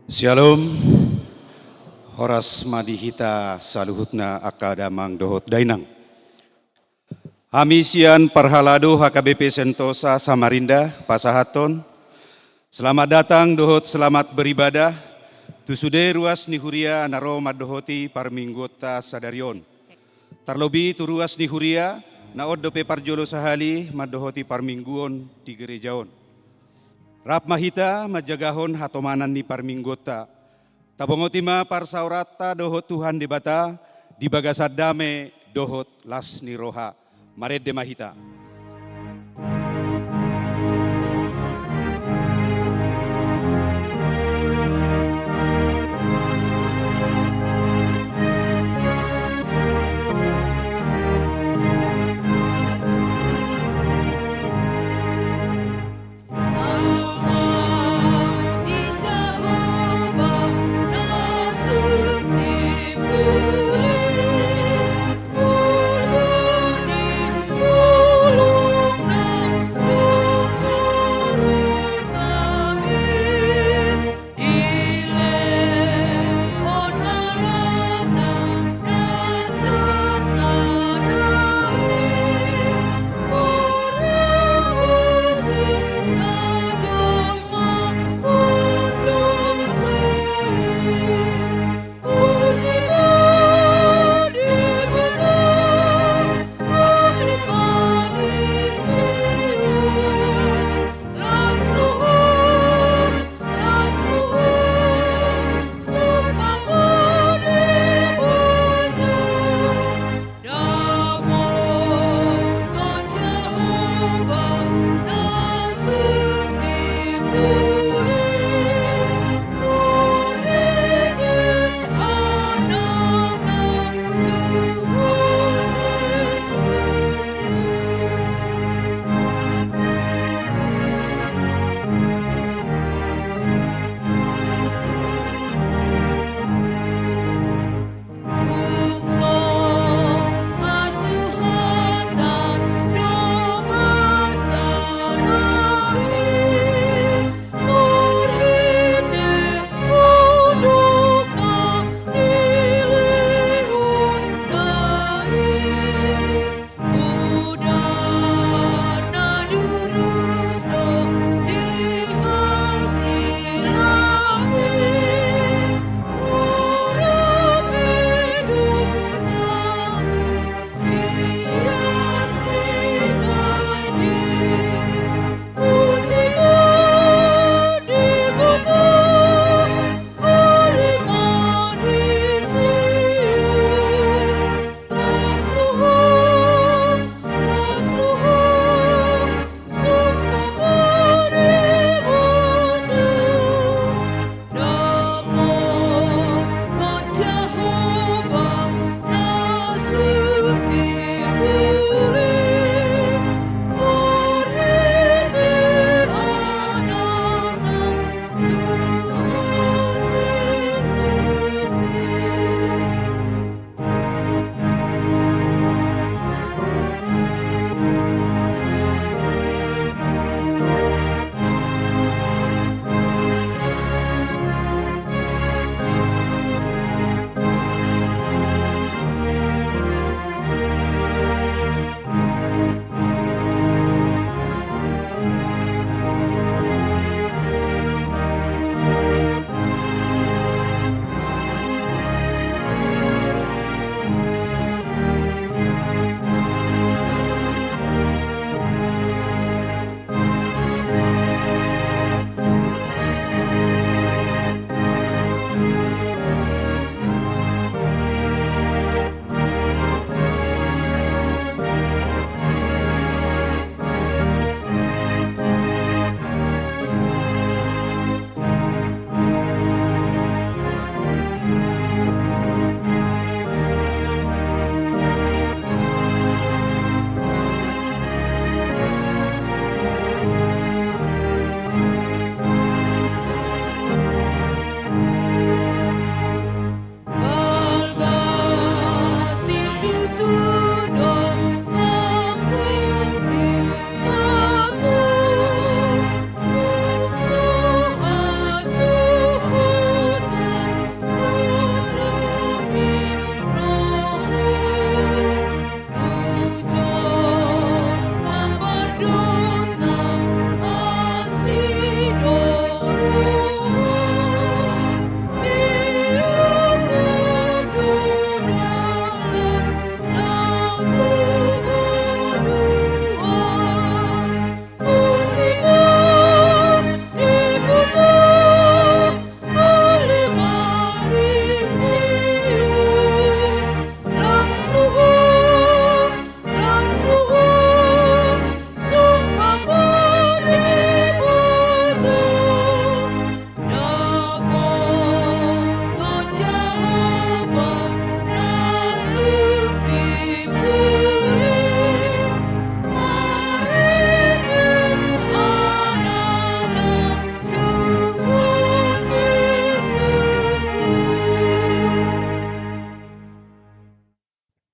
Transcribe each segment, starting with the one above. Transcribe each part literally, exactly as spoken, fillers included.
Syalom. Horas ma di hita saluhutna angka damang dohot dainang. Hami sian parhalado H K B P Sentosa Samarinda pasahathon selamat datang dohot selamat beribadah tu sude ruas ni huria na ro mandohoti parmingguonta sadari on. Tarlobi tu ruas ni huria na on dope parjolo sahali mandohoti parmingguon di gereja on. Rap ma hita manjagahon hatomanan ni parmingguonta. Tabongoti ma parsaoranta dohot Tuhan Debata di bagasan dame dohot las ni roha. Marende ma hita.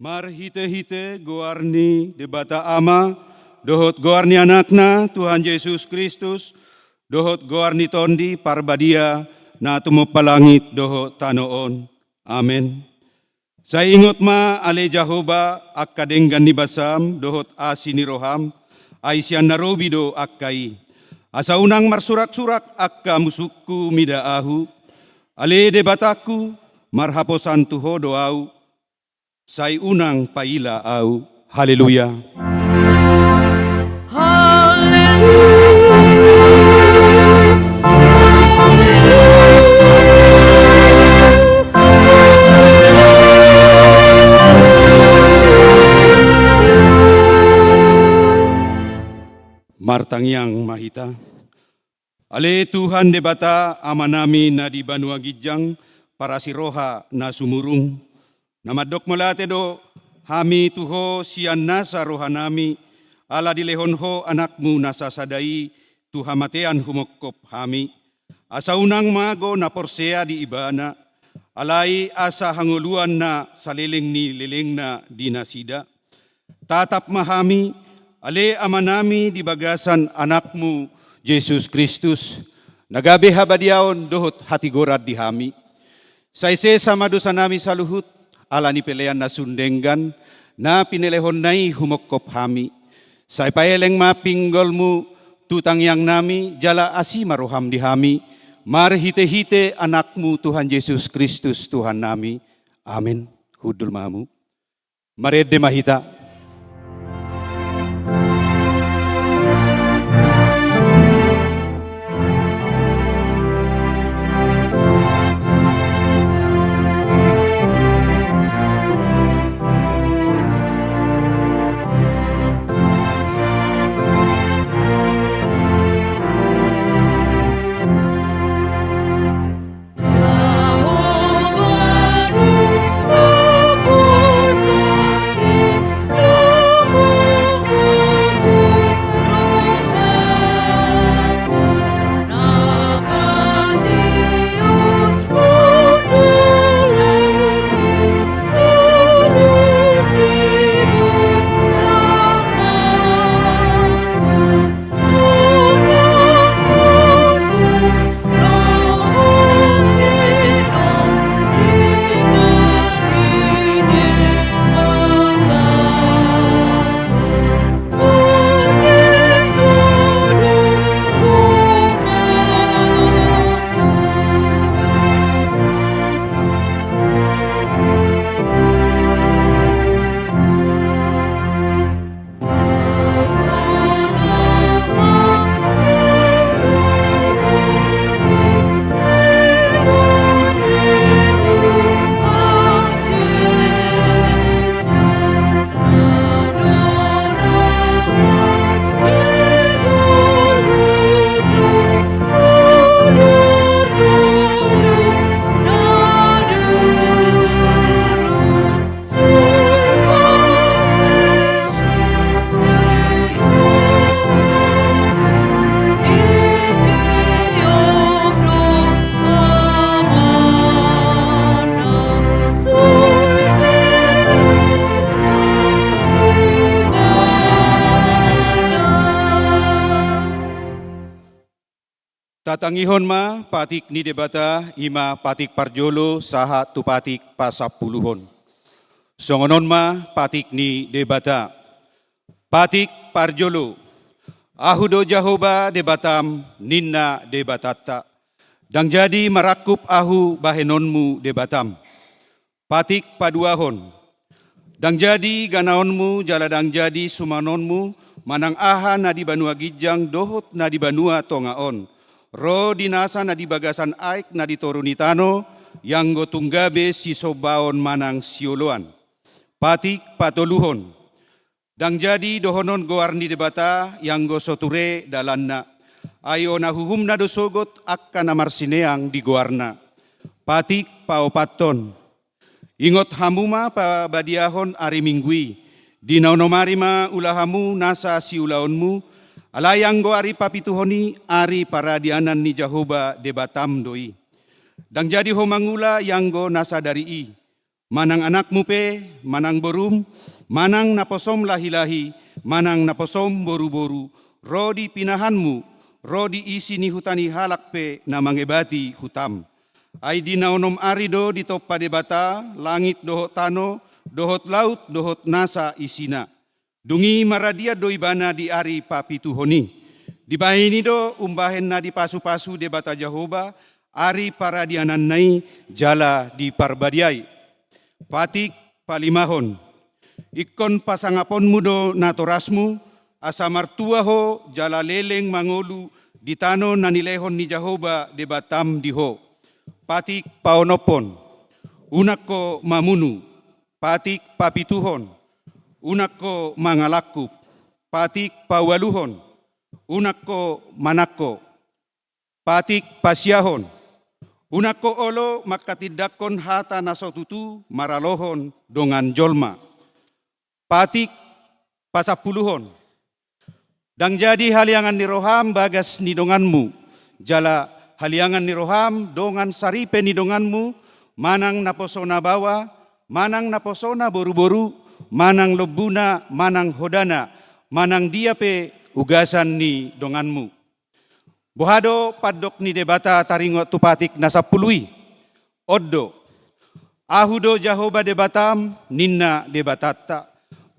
Marhite-hite goar ni Debata Ama, dohot goar ni Anakna, Tuhan Jesus Kristus, dohot goar ni Tondi Parbadia, na tumompa langit dohot tano on. Amen. Sai ingot ma ale Jahowa angka denggan ni basam dohot asi ni roham, ai sian na robi do angka i. Asa unang marsurak-surak angka musungku mida ahu, ale Debatangku, marhaposan tu Ho do ahu, sai unang paila ahu. Haleluya. Haleluya. Martangiang ma hita. Ale Tuhan Debata, Amanami na di banua ginjang, parasi roha na sumurung, na mandok mauliate do hami tu Ho sian nasa rohanami, ala dilehon Ho Anakmu na sasada i tu hamatean humongkop hami. Asa unang mago na porsea di Ibana, alai asa hangoluan na saleleng ni lelengna di nasida. Tatap ma hami, ale Amanami, di bagasan Anakmu, Jesus Kristus, na gabe habadiaon dohot hatigoran di hami. Sai sesa ma dosanami saluhut, ala ni pelean na sun denggan, na pinelehonNa i humongkop hami. Sai paeleng ma pinggolMu tu tangiangnami, jala asi ma rohaM di hami, marhite-hite Anakmu Tuhan Jesus Kristus Tuhannami. Amen. Hundul ma hamu. Marende ma hita. Tatangihon ma patik ni Debata, i ma patik parjolo sahat tu patik pasampuluhon. Songon on ma patik ni Debata. Patik parjolo. Ahu do Jahowa Debatam, ninna Debatanta. Ndang jadi marangkup ahu bahenonmu Debatam. Patik paduahon. Ndang jadi ganaonmu jala ndang jadi sumanonmu manang aha na di banua ginjang dohot na di banua tonga on, ro di nasa na di bagasan aek na di toru ni tano, ianggo tung gabe sisombaon manang sioloan. Patik patoluhon. Ndang jadi dohonon goar ni Debata, ianggo so ture dalanna. Ai ona huhumna do sogot angka na marsineang di goarna. Patik paopathon. Ingot hamu ma pabadiahon ari Minggu i. Di na onom ari ma ula hamu nasa siulaonmu, alai anggo ari papituhon i ari paradianan ni Jahowa Debatam do i. Ndang jadi ho mangula ianggo na sadari i. Manang anakmu pe, manang borum, manang naposom lahilahi, manang naposom boruboru, ro di pinahanmu, ro di isi ni huta ni halak pe na mangebati hutam. Ai di na onom ari do ditompa Debata langit dohot tano, dohot laut, dohot nasa isina. Dung i maradian do ibana di ari papituhon i. Dibahen i do umbahen na dipasupasu Debata Jahowa ari paradiananna i jala diparbadiai. Patik palimahon. Ingkon pasangaponmu do natorasmu, asa martua ho jala leleng mangolu di tano na nilehon ni Jahowa Debatam di ho. Patik paonomhon. Unang ho mamunu. Patik papituhon. Unang ho mangalangkup. Patik paualuhon. Unang ho manangko. Patik pasiahon. Unang ho olo manghatindanghon hata na so tutu maralohon dongan jolma. Patik pasampuluhon. Ndang jadi haliangan ni roham bagas ni donganmu, jala haliangan ni roham dongan saripe ni donganmu, manang naposona baoa, manang naposona boruboru, manang lombuna, manang hodana, manang dia pe ugasan ni donganmu. Boha do pandok ni Debata taringot tu patik na sampulu i? On do. Ahu do Jahowa Debatam, ninna Debatanta,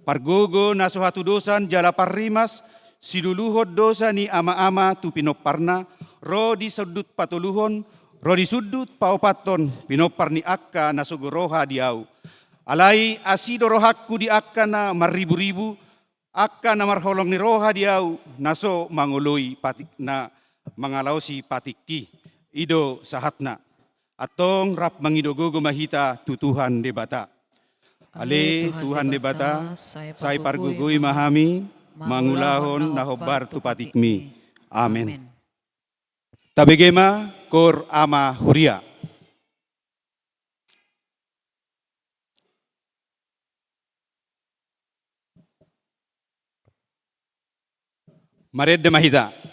pargogo na so hatudosan jala parrimas, siluluhon dosa ni amaama tu pinomparna, ro di sundut patoluhon, ro di sundut paopathon pinompar ni angka na sogo roha di ahu. Alai asi do rohangku di angka na marriburibu, angka na marholong ni roha di ahu, na so mangoloi patik, na mangalaosi patikki. I do sahatna. Antong rap mangido gogo ma hita tu Tuhan Debata. Ale Tuhan Debata, sai pargogoi ma hami mangulahon na hombar tu patikmi. Amen. Tabege ma, koor ama huria. Marende ma hita.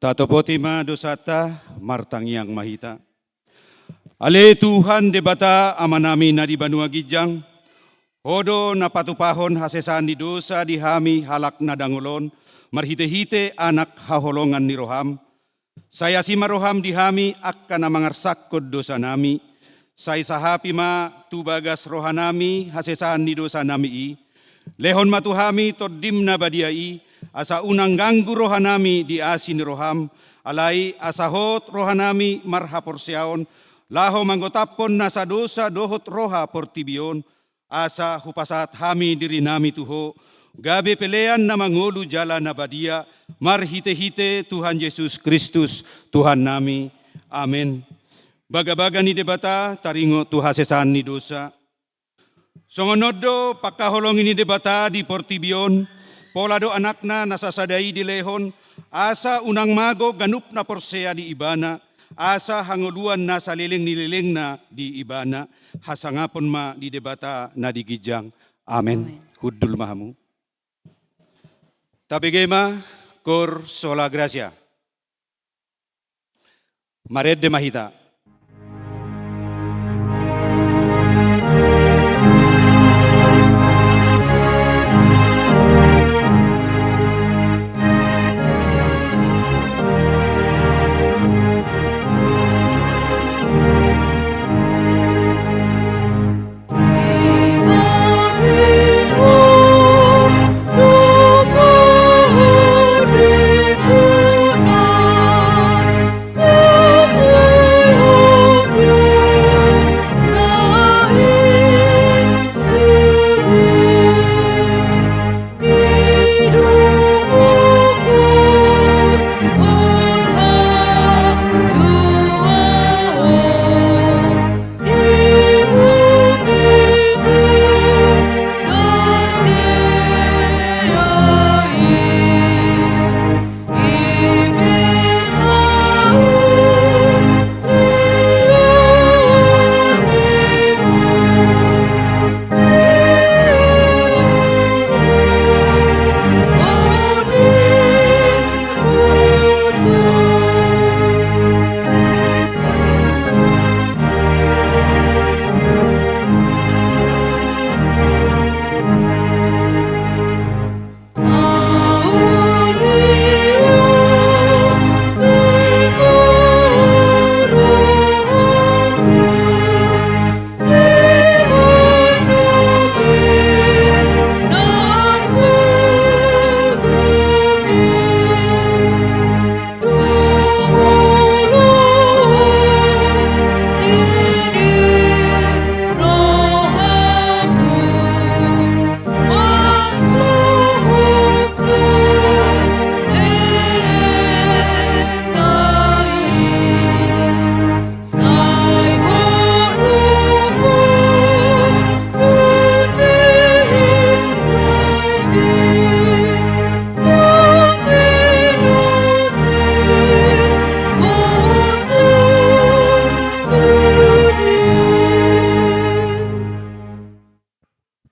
Tatopoti ma dosanta, martangiang ma hita. Ale Tuhan Debata Amanami na di banua ginjang, Ho do na patupahon hasesaan ni dosa di hami halak na dangol on, marhitehite Anak haholongan ni roham. Sai asi ma roham di hami angka na mangarsakhon dosanami. Sai sahapi ma tu bagas rohanami hasesaan ni dosanami i. Lehon ma tu hami Tondim na badia i, asa unang ganggu rohanami di asi ni roham, alai asa hot rohanami marhaporseaon, laho manggotaphon nasa dosa dohot roha portibi on, asa hupasahat hami dirinami tu Ho, gabe pelean na mangolu jala na badia, marhitehite Tuhan Jesus Kristus, Tuhannami. Amen. Bagabaga ni Debata taringot tu hasesaan ni dosa. Songon on do pangkaholongi ni Debata di portibi on, pola do Anakna na sasada i dilehon, asa unang mago ganup na porsea di Ibana, asa hangoluan na saleleng ni lelengna di Ibana. Hasangapon ma di Debata na di ginjang. Amen. Amen. Hundul ma hamu. Tabege ma, koor sola gratia. Marende ma hita.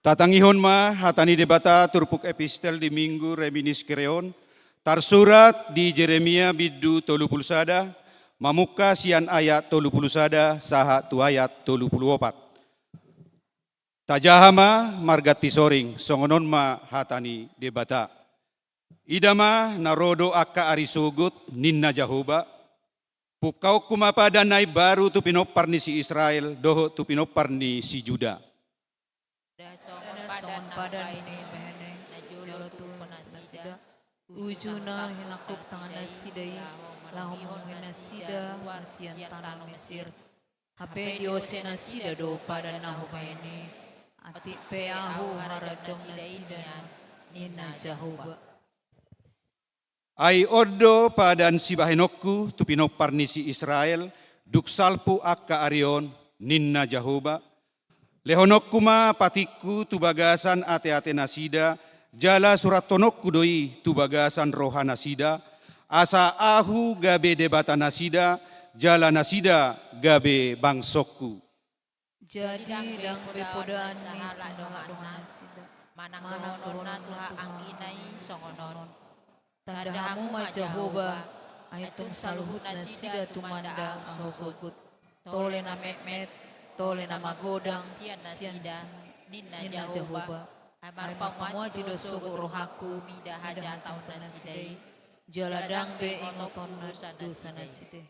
Tatangihon ma hata ni Debata turpuk epistel di Minggu Reminiscere on, tarsurat di Jeremia bindu tolu pulu sada, mamungka sian ayat tolu pulu sada sahat tu ayat tolu pulu opat. Tajaha ma marganti soring, songon on ma hata ni Debata. Ida ma, na ro do angka ari sogot, ninna Jahowa. Pungkaonku ma padan na imbaru tu pinompar ni si Israel dohot tu pinompar ni si Juda. Songon padan na ibahen i, na jolo tu nasida, ujungna hinangkup tangan nasida i, laho mamungin nasida sian tano Mesir. Hape diose nasida do padan na hubahen i, atik pe ahu harajaon nasida, ninna Jahowa. Ai on do padan sibahenonku tu pinompar ni si Israel, dung salpu angka ari on, ninna Jahowa. Lehononku ma patikku tu bagasan ateate nasida, jala surathononku do i tu bagasan roha nasida, asa ahu gabe Debata nasida, jala nasida gabe bangsongku. Jadi ndang be podaan ni sihalak dongan nasida, manang dohononna tu haha anggina i songon on. Tanda hamu ma Jahowa, ai tung saluhut nasida tumanda ahu sogot. Tole na metmet, tole na magodang sian nasida, ninna Jahowa. Ai marpamuati do sogot rohangku mida hajat nasida i, jala ndang be ingotonna dosa nasida i.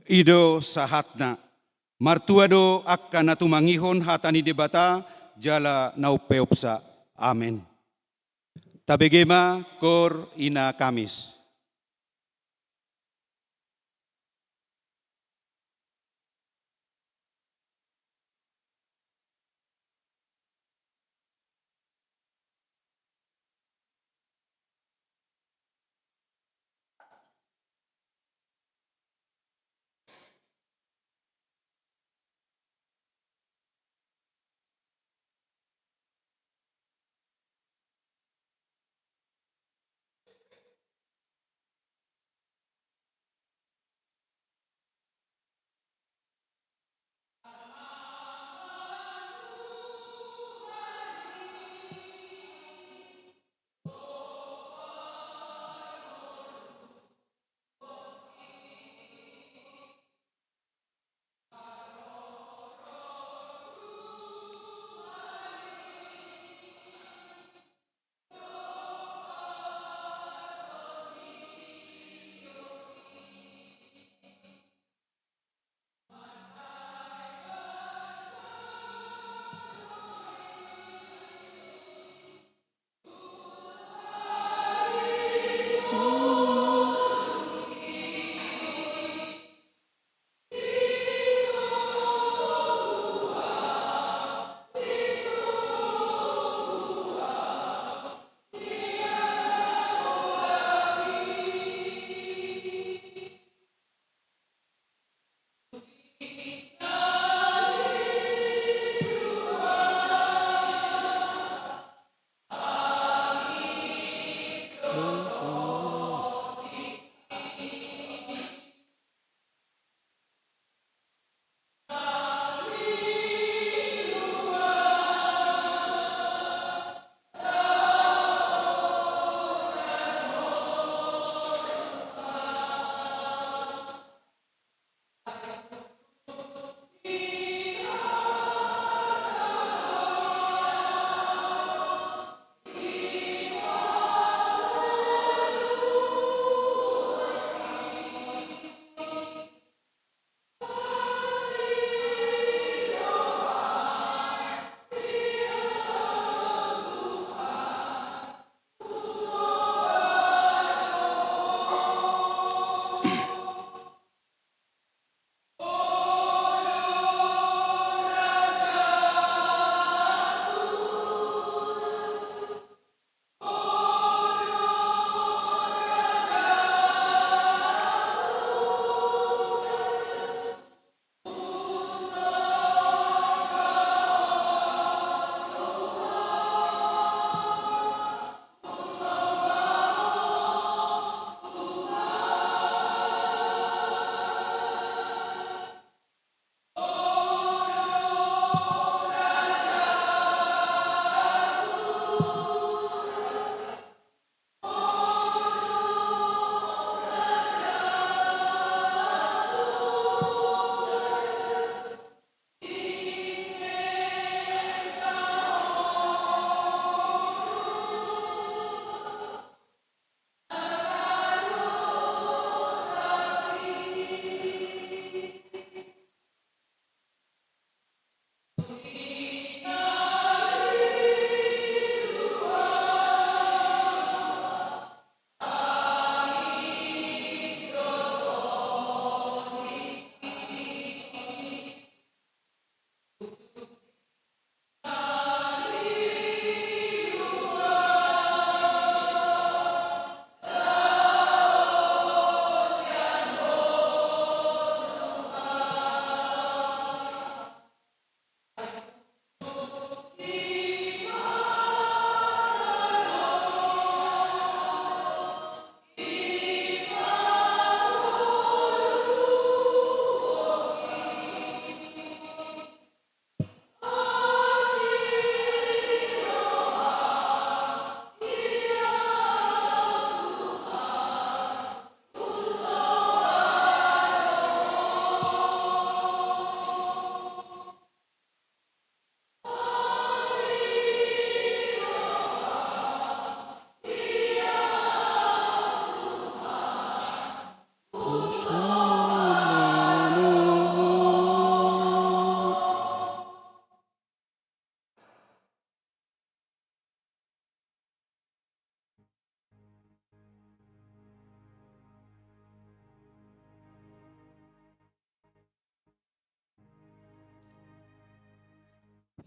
I do sahatna. Martua do angka na tumangihon hata ni Debata jala na umpeopsa. Amen. Tabege ma, Koor Ina Kamis.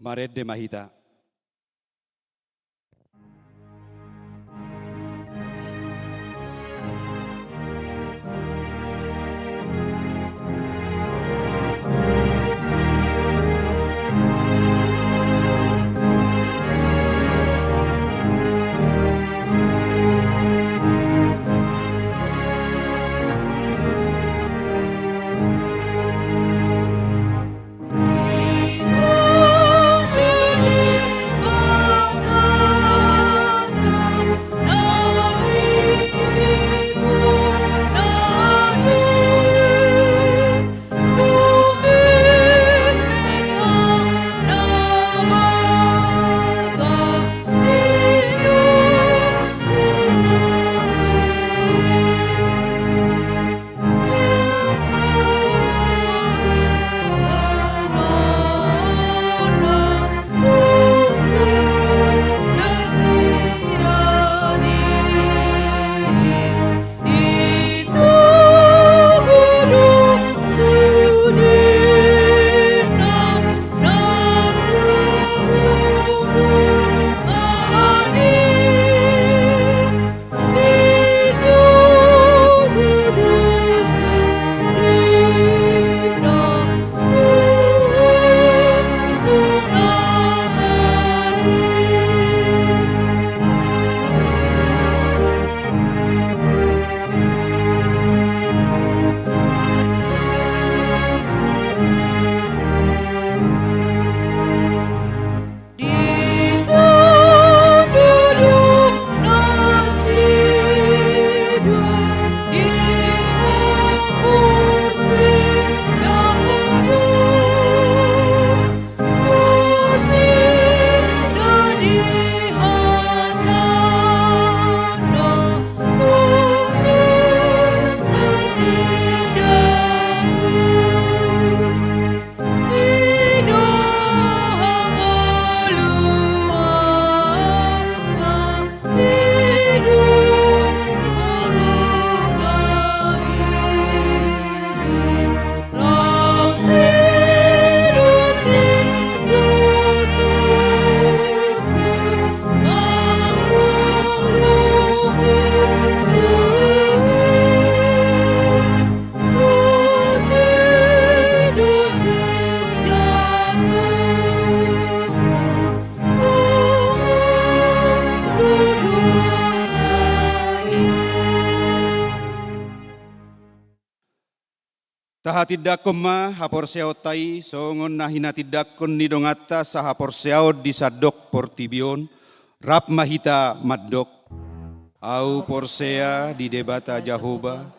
Marende ma hita. Tahatindangkon ma haporseaonta i songon na hinatindangkon ni donganta sahaporseaon di sandok portibi on. Rap ma hita mandok: Ahu porsea di Debata Jahowa,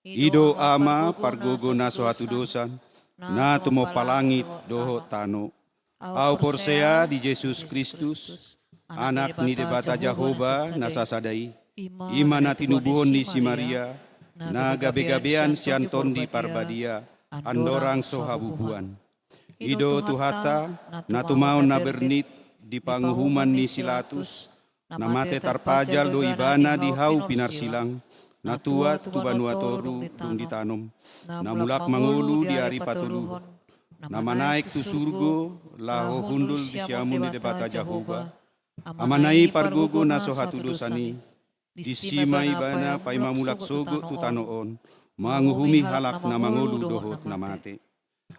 i do Ama pargogo na so hatudosan, na tumompa langit dohot tano. Ahu porsea di Jesus Kristus, Anak ni Debata Jahowa na sasada i, i ma na tinubuhon ni si Maria, na gabegabean sian Tondi Parbadia, andorang so habubuan. I do Tuhanta, na tumaon na bernit di panguhuman ni si Latus, na mate tarpajal do Ibana di hau pinarsilang, na tuat tu banua toru dung ditanom, na mulak mangolu di ari patoluhon, na manaek tu surgo laho hundul di siamun ni Debata Jahowa, Amana i pargogo na so hatudosan i. Disi ma Ibana paima mulak sogot tu tano on, manguhumi halak na mangolu dohot na mate.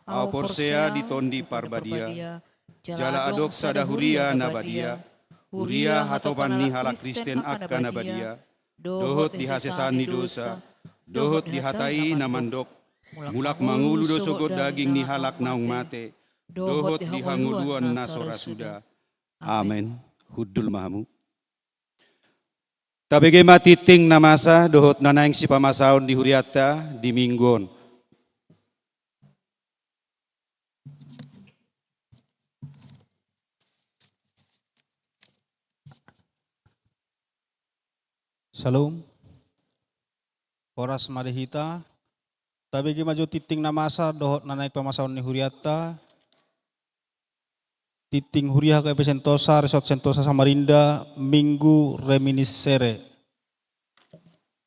Ahu porsea di Tondi Parbadia, jala adong sada huria na badia, huria hatopan ni halak Kristen angka na badia, dohot di hasesaan ni dosa, dohot di hata i na mandok: Mulak mangolu do sogot daging ni halak naung mate, dohot di hangoluan na so ra suda. Amen. Hundul ma hamu. Tabege ma tingting na masa dohot na naeng sipamasaon ni hurianta di Minggu on. Syalom. Horas ma di hita. Tabege ma jo tingting na masa dohot na naeng pamasaon ni hurianta. Tingting huria H K P Sentosa, Resort Sentosa Samarinda, Minggu Reminiscere.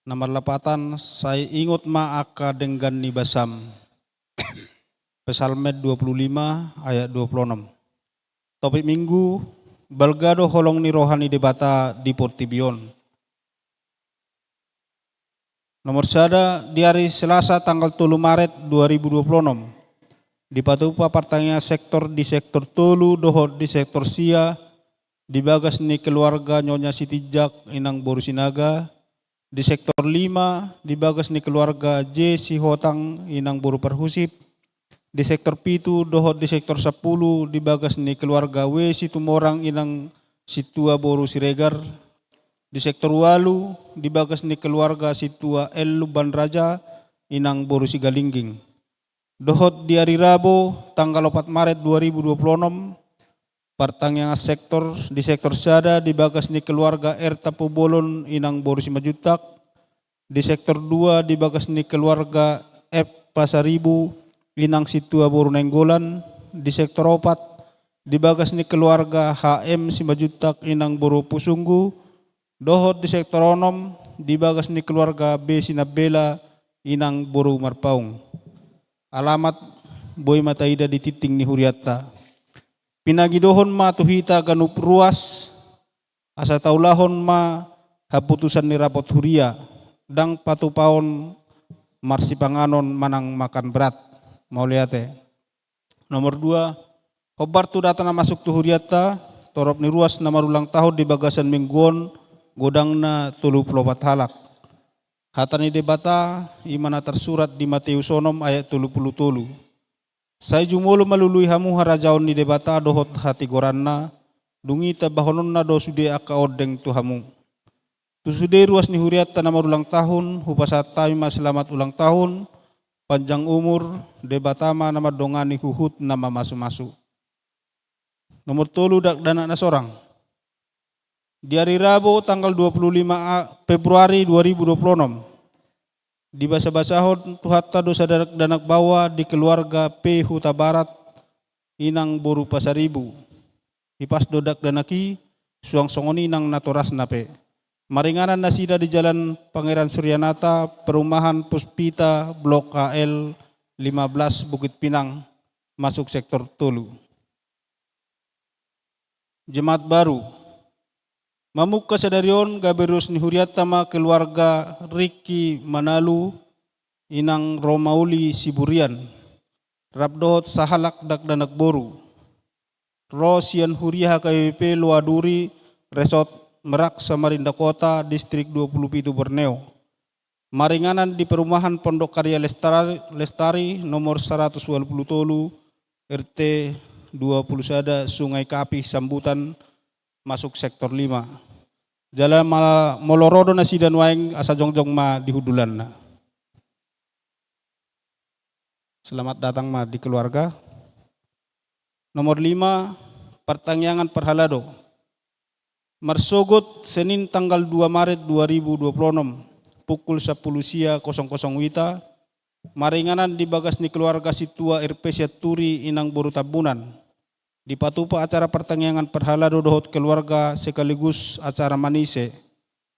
Na marlapatan: Sai ingot ma angka denggan ni basam. Psalmen dua puluh lima ayat dua puluh enam. Topik minggu: Balga do holong ni roha ni Debata di portibi on. Nomor sada, di ari Selasa tanggal tolu Maret dua ribu dua puluh enam, dipatupa partangiangan sektor di sektor tolu dohot di sektor sia, di bagas ni keluarga Nyonya Sitinjak inang boru Sinaga, di sektor lima, di bagas ni keluarga J Sihotang inang boru Parhusip, di sektor pitu dohot di sektor sampulu, di bagas ni keluarga W Situmorang inang Sintua boru Siregar, di sektor ualu, di bagas ni keluarga Sintua L Lumban Raja inang boru Sigalingging. Dohot di ari Rabo tanggal opat Maret dua ribu dua puluh enam, partangiangan sektor, di sektor sada, di bagas ni keluarga R Tampubolon inang boru Simanjuntak, di sektor dua, di bagas ni keluarga F Pasaribu inang Sintua boru Nainggolan, di sektor opat, di bagas ni keluarga H M Simanjuntak inang boru Pusunggu, dohot di sektor onom, di bagas ni keluarga B Sinambela inang boru Marpaung. Alamat boi ma taida di tingting ni hurianta. Pinangidohon ma tu hita ganup ruas, asa taulahon ma haputusan ni rapot huria, ndang patupaon marsipanganon manang makan berat. Mauliate. Nomor dua, hombar tu data na masuk tu hurianta, torop ni ruas na marulang tahun di bagasan minggu on, godangna tolu pulu opat halak. Hata ni Debata, i ma na tarsurat di Mateus onom ayat tolu pulu tolu. Sai jumolo malului hamu harajaon ni Debata dohot hatigoranna, dung i tambahononna do sude angka ondeng tu hamu. Tu sude ruas ni hurianta na marulang tahun, hupasahat hami ma selamat ulang tahun, panjang umur, Debata ma na mandongani huhut na mamasumasu. Nomor tolu, dakdanak na sorang. Di ari Rabo tanggal dua puluh lima A-, Februari dua ribu dua puluh enam, dibasabasahon Tuhanta do sada dakdanak baoa di keluarga P Hutabarat inang boru Pasaribu. Hipas do dakdanak i, suang songon i nang natorasna pe. Maringanan nasida di Jalan Pangeran Suryanata, Perumahan Puspita, Blok A L lima belas, Bukitpinang, masuk sektor tolu. Jemaat baru. Mamungka sadari on gabe ruas ni hurianta ma keluarga Riki Manalu inang Romauli Siburian, rap dohot sahalak dakdanak boru, ro sian huria H K B P Loaduri, Resort Merak, Samarinda Kota, Distrik dua pulu pitu Borneo. Maringanan di Perumahan Pondok Karya Lestari, Lestari, nomor saratus ualu pulu tolu, R T dua pulu sada, Sungai Kapih, Sambutan, masuk sektor lima. Jala ma-, molo ro do nasida nuaeng, asa jongjong ma di hundulanna. Selamat datang ma di keluarga. Nomor lima, partangiangan parhalado. Marsogot Senin tanggal dua Maret dua ribu dua puluh enam, pukul sampulu sia kosong kosong wita, maringanan di bagas ni keluarga Sintua R P Sianturi inang boru Tambunan, dipatupa acara partangiangan parhalado dohot keluarga sekaligus acara manise.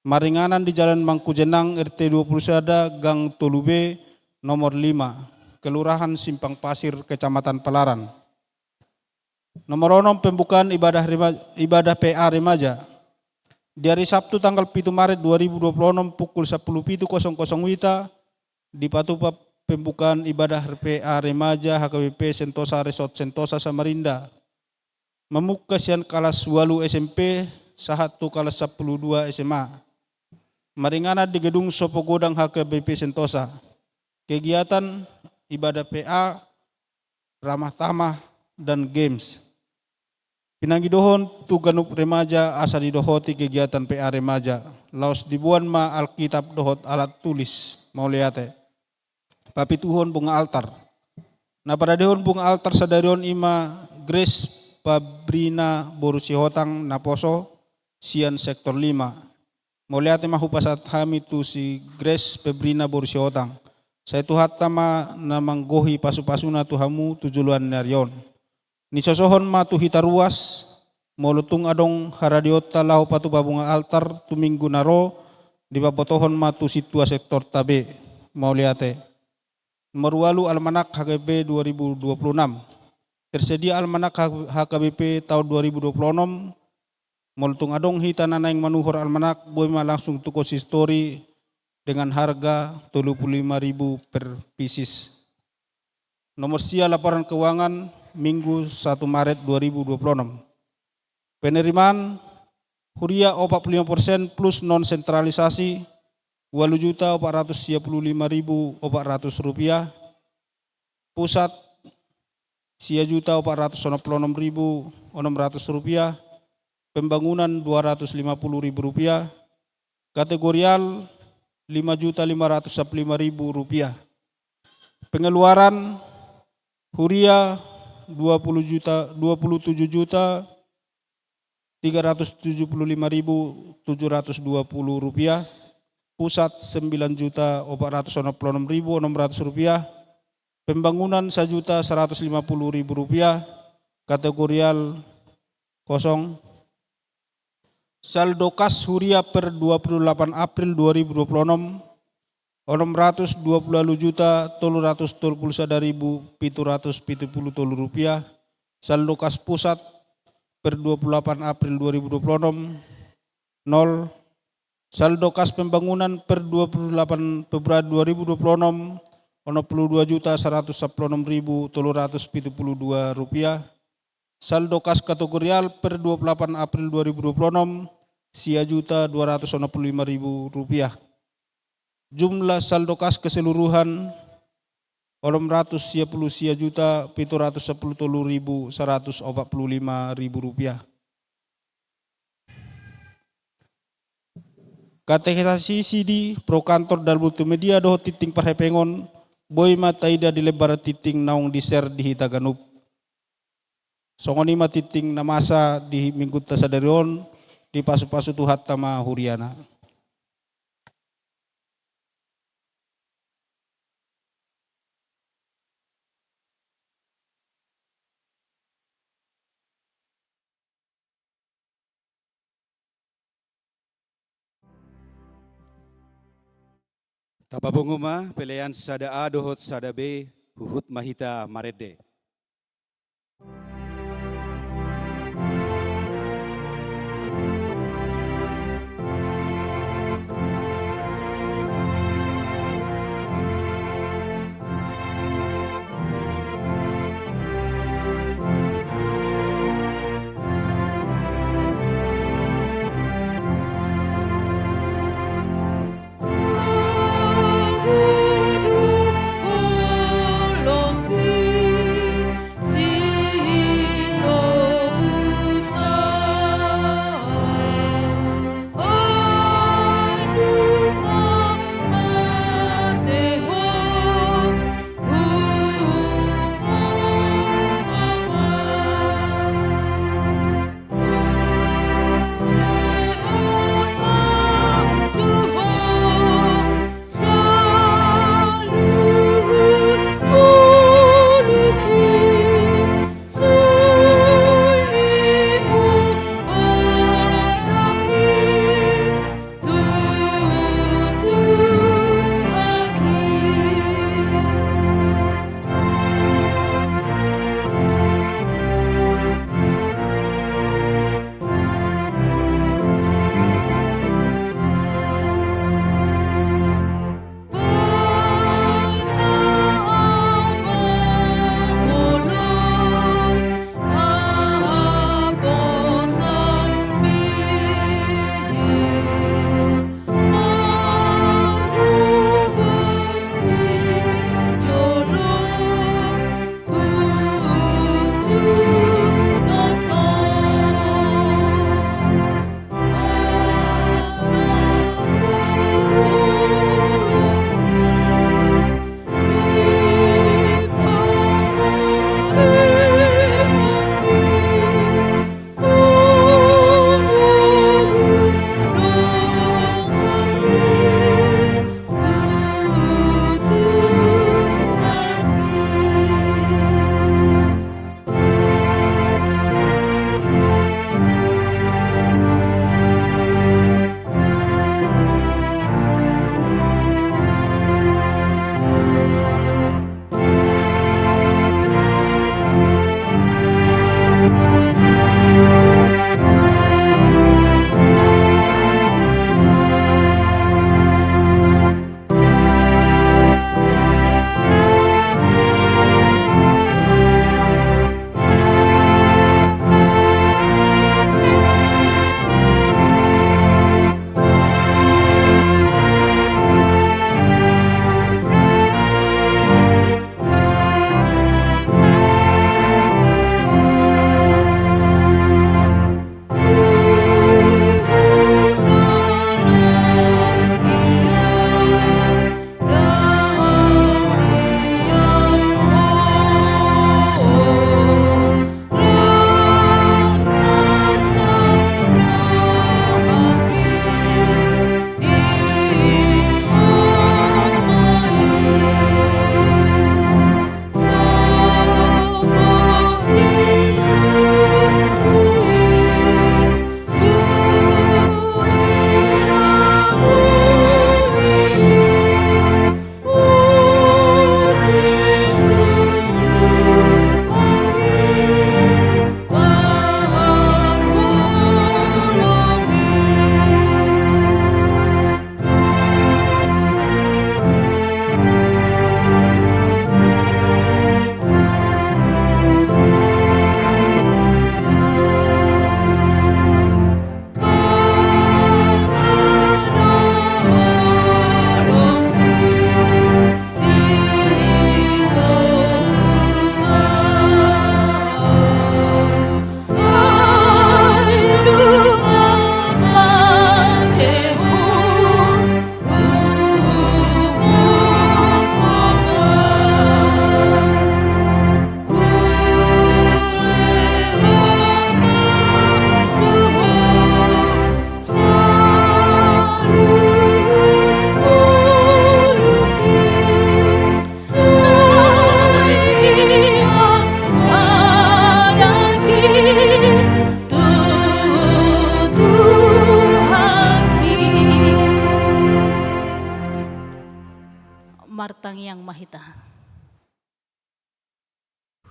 Maringanan di Jalan Mangkujenang, R T dua pulu sada, Gang tolu B, nomor lima, Kelurahan Simpang Pasir, Kecamatan Palaran. Nomor onom, pembukaan ibadah rema-, ibadah P A remaja. Di hari Sabtu tanggal pitu Maret dua ribu dua puluh enam, pukul sampulu pitu kosong kosong wita, dipatupa pembukaan ibadah P A remaja H K B P Sentosa Resort Sentosa Samarinda. Mamungka sian kalas ualu S M P sahat tu kalas sampulu dua S M A. Maringanan di gedung Sopo Godang H K B P Sentosa. Kegiatan ibadah P A, ramah tamah, dan games. Pinangidohon tu ganup remaja asa didohoti kegiatan P A remaja, laos diboan ma Alkitab dohot alat tulis. Mauliate. Papituhon bunga altar. Na paradehon bunga altar sadari on i ma Grace Pabrina boru Sihotang naposo sian sektor lima. Mauliate ma hupasahat hami tu si Grace Pabrina boru Sihotang. Sai Tuhanta ma na manggohi pasupasuna tu hamu tu joloan ni ari on. Nisosohon ma tu hita ruas, molo tung adong haradeonta laho patupa bunga altar tu minggu na ro, dipabotohon ma tu sintua sektorta be. Mauliate. Nomor ualu, Almanak H K B P dua ribu dua puluh enam. Tersedia almanak H-, H K B P tahun dua ribu dua puluh enam. Molo tung adong hita na naeng manuhor almanak, boi ma langsung tu Consistory dengan harga tolu puluh lima ribu per pieces. Nomor sia, laporan keuangan Minggu satu Maret dua ribu dua puluh enam. Penerimaan huria opat puluh lima persen plus non sentralisasi, ualu juta opat ratus sia puluh lima ribu opat ratus rupiah. Pusat, sia juta opat ratus onom puluh onom ribu onom ratus rupiah. Pembangunan, dua ratus lima puluh ribu rupiah. Kategorial, lima juta lima ratus lima puluh lima ribu rupiah. Pengeluaran, huria, dua puluh juta, dua puluh tujuh juta tiga ratus tujuh puluh lima ribu tujuh ratus dua puluh rupiah. Pusat, sembilan juta opat ratus onom puluh onom ribu onom ratus rupiah. Pembangunan, sajuta seratus lima puluh ribu rupiah. Kategorial, kosong. Saldo kas huria per dua puluh delapan April dua ribu dua puluh enam, onom ratus dua puluh ualu juta tolu ratus tolu puluh sada ribu pitu ratus pitu puluh tolu rupiah. Saldo kas pusat per dua puluh delapan April dua ribu dua puluh enam, nol. Saldo kas pembangunan per dua puluh delapan Februari dua ribu dua puluh enam, onom puluh dua juta seratus sampulu onom ribu tolu ratus pitu puluh dua rupiah. Saldo kas kategorial per dua puluh delapan April dua ribu dua puluh enam, sia juta dua ratus onom puluh lima ribu rupiah. Jumlah saldo kas keseluruhan, onom ratus sia puluh sia juta pitu ratus sampulu tolu ribu seratus opat puluh lima ribu rupiah. Katekisasi, C D, pro kantor dan multimedia dohot tinting parhepengon, boi ma taida di lembar tinting naung di-share di hita ganup. Songon i ma tinting na masa di minggunta sadari on, dipasupasu Tuhanta ma huriana. Tapapungu ma pelean sada A dohot sada B, huhut ma hita marende.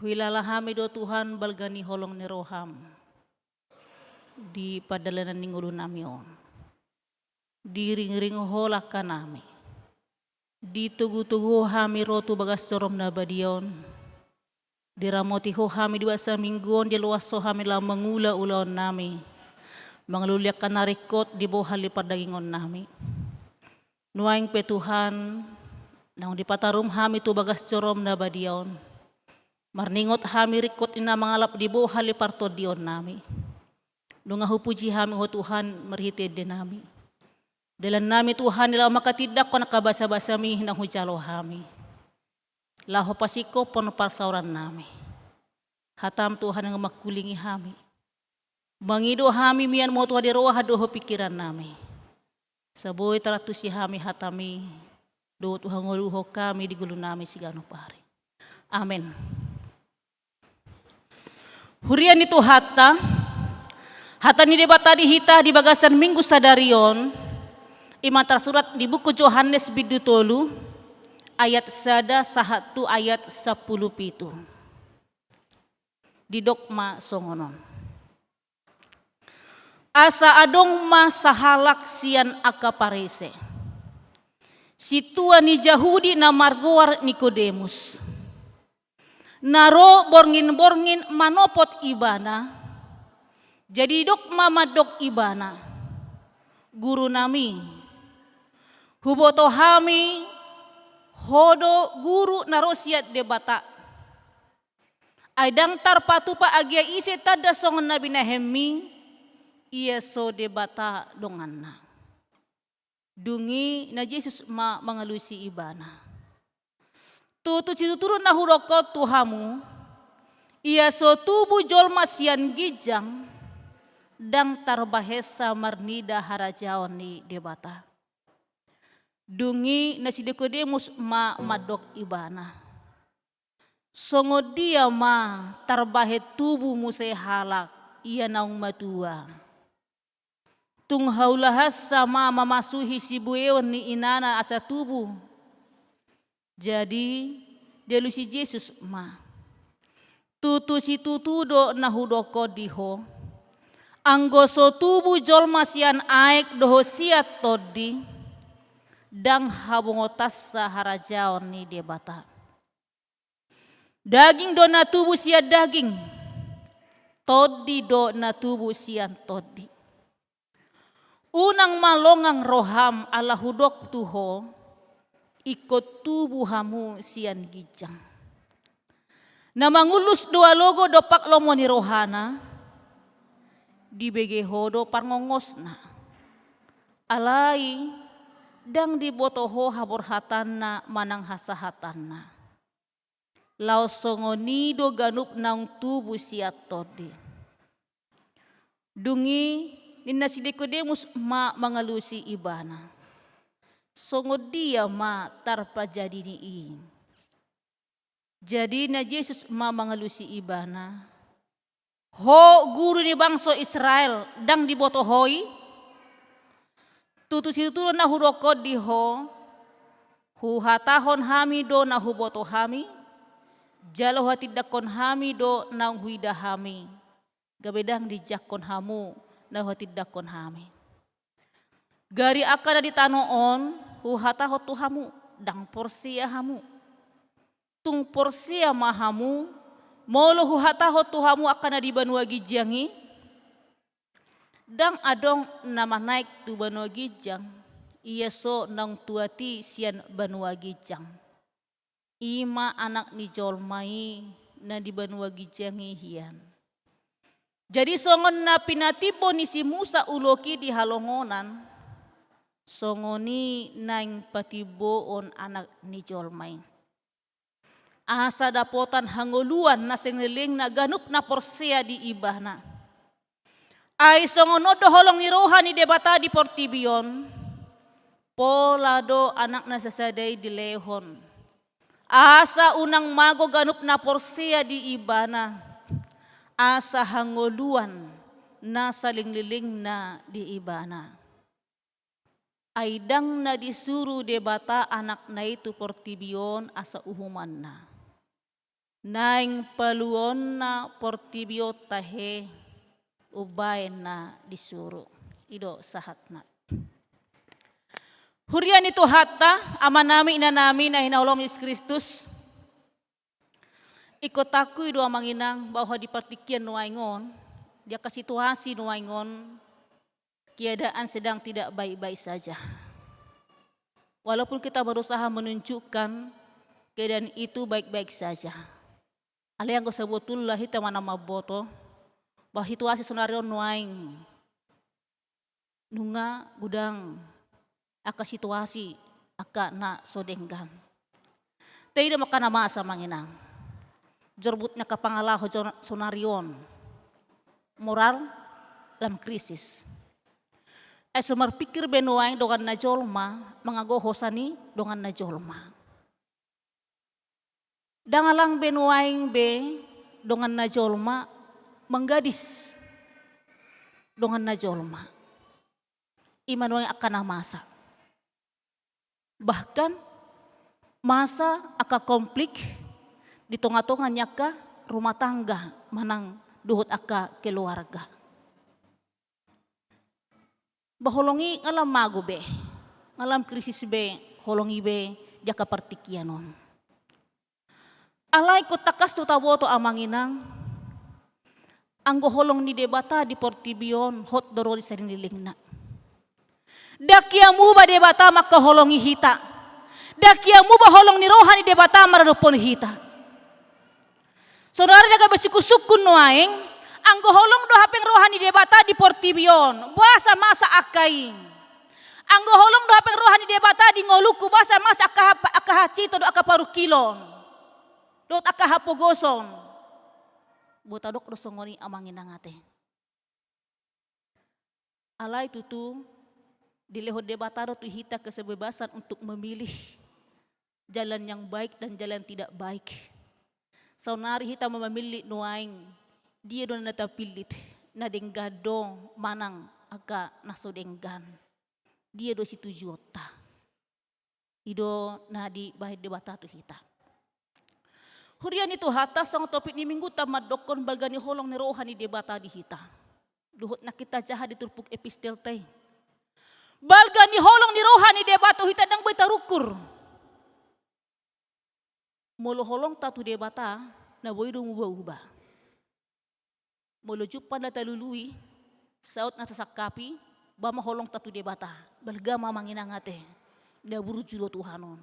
Huilala hami do Tuhan balga ni holong ni roham di pardalanan ni ngolunami on. Diringring Ho langkanami. Ditogutogu Ho hami ro tu bagas joro na badia on. Diramoti Ho hami di bagasan minggu on, diloas Ho hami laho mangula ulaonnami, mangalului angka na ringkot di bohal ni pardagingonnami. Nuaeng pe Tuhan, naung dipatarungi hami tu bagas jorom na badia on, marningot hami ringkot ni na mangalap di bohal ni partondionnami. Nunga hupuji hami Ho Tuhan marhite endenami. Dalannami Tuhan i laho manghatindanghon angka basabasami naung hujalo hami, laho pasingkophon parsaorannami. Hatam Tuhan nunga mangkulingi hami. Mangido hami mian ma Ho Tuhan di roha dohot pingkirannami, sai boi tarantusi hami hatami dohot hangoluhon hami di ngolunami siganup ari. Amen. Huria ni Tuhanta, hata ni Debata di hita di bagasan minggu sadari on, i ma tarsurat di buku Johannes bindu tolu, ayat sada sahat tu ayat sampulu pitu. Didok ma songon on. Asa adong ma sahalak sian angka Parise, sintua ni Jahudi na margoar Nikodemus, na ro borngin-borngin manopot Ibana. Jadi didok ma mandok Ibana, Gurunami, huboto hami Ho do guru na ro sian Debata. Ai ndang tarpatupa agia ise tanda songon na binahenmi, ia so Debata donganna. Dung i na Jesus ma mangalusi ibana. Tutu situtu do na hudok on tu hamu, ia so tubu jolma sian ginjang, ndang tarbahensa marnida harajaon ni Debata. Dung i na si Nikodemus ma mandok ibana. Songon dia ma tarbahen tubu muse halak ia naung matua? Tung haulahansa ma mamasuhi sibueon ni inana asa tubu? Jadi dialusi Jesus ma. Tutu situtu do na hudok on di ho. Anggo so tubu jolma sian aek dohot sian tondi, ndang habongotansa harajaon ni Debata. Daging do na tubu sian daging, tondi do na tubu sian tondi. Unang ma longang roham ala hudok tu ho, ingkon tubu hamu sian ginjang. Na mangullus do alogo dompak lomo ni rohana, dibege ho do parngongosna. Alai ndang diboto ho haborhatanna manang hasahatanna. Laos songon i do ganup naung tubu sian tondi. Dung i ninna si Nikodemus ma mangalusi ibana. Songon dia ma tarpajadi ni i? Jadi na Jesus ma mangalusi ibana. Ho guru ni bangso Israel, ndang diboto ho i? Tutu situtu do na hudok on di ho. Huhatahon hami do na huboto hami, jala huhatindangkon hami do naung huida hami, gabe ndang dijangkon hamu na huhatindangkon hami. Gari angka na di tano on huhatahon tu hamu, ndang porsea hamu. Tung porsea ma hamu, molo huhatahon tu hamu angka na di banua ginjang i? Ndang adong na manaek tu banua ginjang, ia so naung tuat i sian banua ginjang. I ma Anak ni jolma i na di banua ginjang i hian. Jadi songon na pinatimbo ni si Musa ulok i di halongonan, songon i naeng patimboon Anak ni jolma i. Asa dapotan hangoluan na salelenglelengna ganup na porsea di ibana. Ai songon on do holong ni roha ni Debata di portibi on, pola do Anakna sasada i dilehon. Asa unang mago ganup na porsea di ibana, asa hangoluan na salelenglelengna di ibana. Ai ndang na disuru Debata Anakna i tu portibi on asa uhumanna. Naeng paluonna portibi on tahe, umbaen na di suru. I do sahatna. Huria ni Tuhanta, amanami, inanami na hinaholongan Jesus Kristus. Ingkon tangkas i do, amang inang, bahwa di partingkian nuaeng on, di angka situasi nuaeng on, keadaan sedang tidak baik-baik saja. Walaupun kita berusaha menunjukkan keadaan itu baik-baik saja. Alai anggo sebetulna hita manang mamboto bahwa situasi sonari on nuaeng nunga godang angka situasi angka na so denggan. Taida ma angka na masa, amang inang. Jorbut ni angka pangalaho jo-, sonari on. Moral dalam krisis. Ai so marpingkir be nuaeng dongan na jolma, mangagoho hosa ni dongan na jolma. Ndang alang be nuaeng be dongan na jolma manggadis dongan na jolma. I ma nuaeng angka na masa. Bahkan masa angka konflik di tonga-tonga ni angka rumah tangga manang dohot angka keluarga. Ba holong i nga lam mago be, nga lam krisis be holong i be di angka partingkian on. Alai ingkon tangkas do taboto, amang inang, anggo holong ni Debata di portibi on hot do ro di salelenglelengna. Ndang ia muba Debata mangkaholongi hita. Ndang ia muba holong ni roha ni Debata maradophon hita. Sonari na gabe sungkun-sungkun nuaeng, anggo holong do hape roha ni Debata di portibi on, boasa masa angka i? Anggo holong do hape roha ni Debata di ngolungku, boasa masa angka hap-, angka hansit dohot angka parungkilon dohot angka hapogoson? Boi tadok do songon i, amang inang, ate. Alai tutu dilehon Debata do tu hita kesebebasan untuk memilih jalan yang baik dan jalan tidak baik. Saonari hita ma mamillit nuaeng, dia do na tapillit, na denggan do manang angka na so denggan. Dia do situjuonta. I do na dibahen Debata tu hita. Huria ni Tuhanta, songon topik ni mingguta mandokkon balga ni holong ni roha ni Debata di hita. Dohot na hita jaha di turpuk epistelta i. Balga ni holong ni roha ni Debata tu hita ndang boi tarukur. Molo holongta tu Debata, na boi do muba-uba. Molo jumpang na talului, saut na tasangkapi, ba ma holongta tu Debata, balga ma, amang inang, ate, na burju do Tuhan on.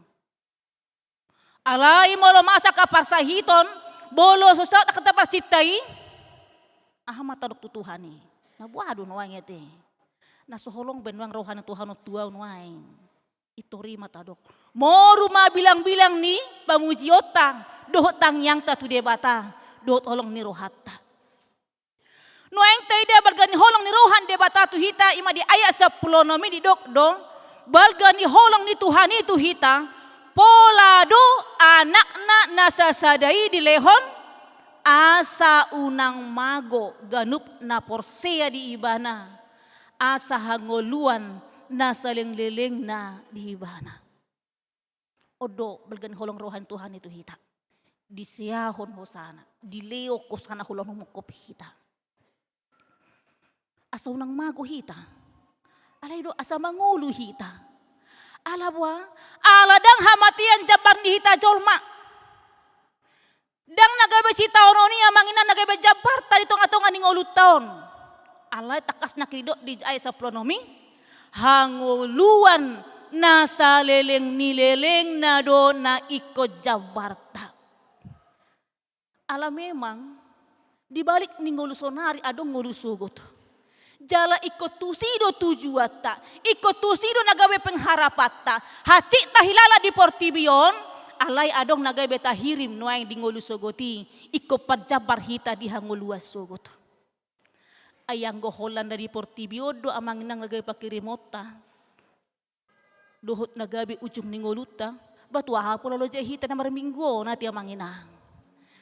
Alai molo masa angka parsahiton, molo so saut angka taparsinta i, aha ma tadok tu Tuhan i? Na boha do nuaeng, ate? Na so holong be nuaeng roha ni Tuhan on tu ahu nuaeng. I tor i ma tadok. Moru ma bilang-bilang ni pamujionta dohot tangiangta tu Debata dohot holong ni rohanta. Nuaeng taida balga ni holong ni roha ni Debata tu hita, i ma di ayat sampulu onom i didok do, balga ni holong ni Tuhan i tu hita, pola do Anakna na sasada i dilehon, asa unang mago ganup na porsea di Ibana, asa hangoluan na salelenglelengna di Ibana. On do balga ni holong roha ni Tuhan i tu hita. Diseahon hosana, dilehon hosana ulaon mangkop hita. Asa unang mago hita. Alai do asa mangolu hita. Ala boha? Ala ndang hamatean jambar ni hita jolma. Ndang na gabe sitaonon i, amang inang, na gabe jambarta di tonga-tonga ni ngolunta on. Alai tangkas nangkin didok di ayat sampulu onom i, hangoluan na saleleng ni lelengna do na ingkon jambarta. Ala memang di balik ni ngolu sonari adong ngolu sogot. Jala ingkon tusi do tujuanta, ingkon tusi do na gabe pengharapanta. Hansit tahilala di portibi on, alai adong na gabe tahirim nuaeng di ngolu sogot i, ingkon parjambar hita di hangoluan sogot. Ai anggo holan na di portibi on do, amang inang, na gabe pangkirimonta dohot na gabe ujung ni ngolunta, ba tu aha pola loja hita na marminggu on, ate, amang inang?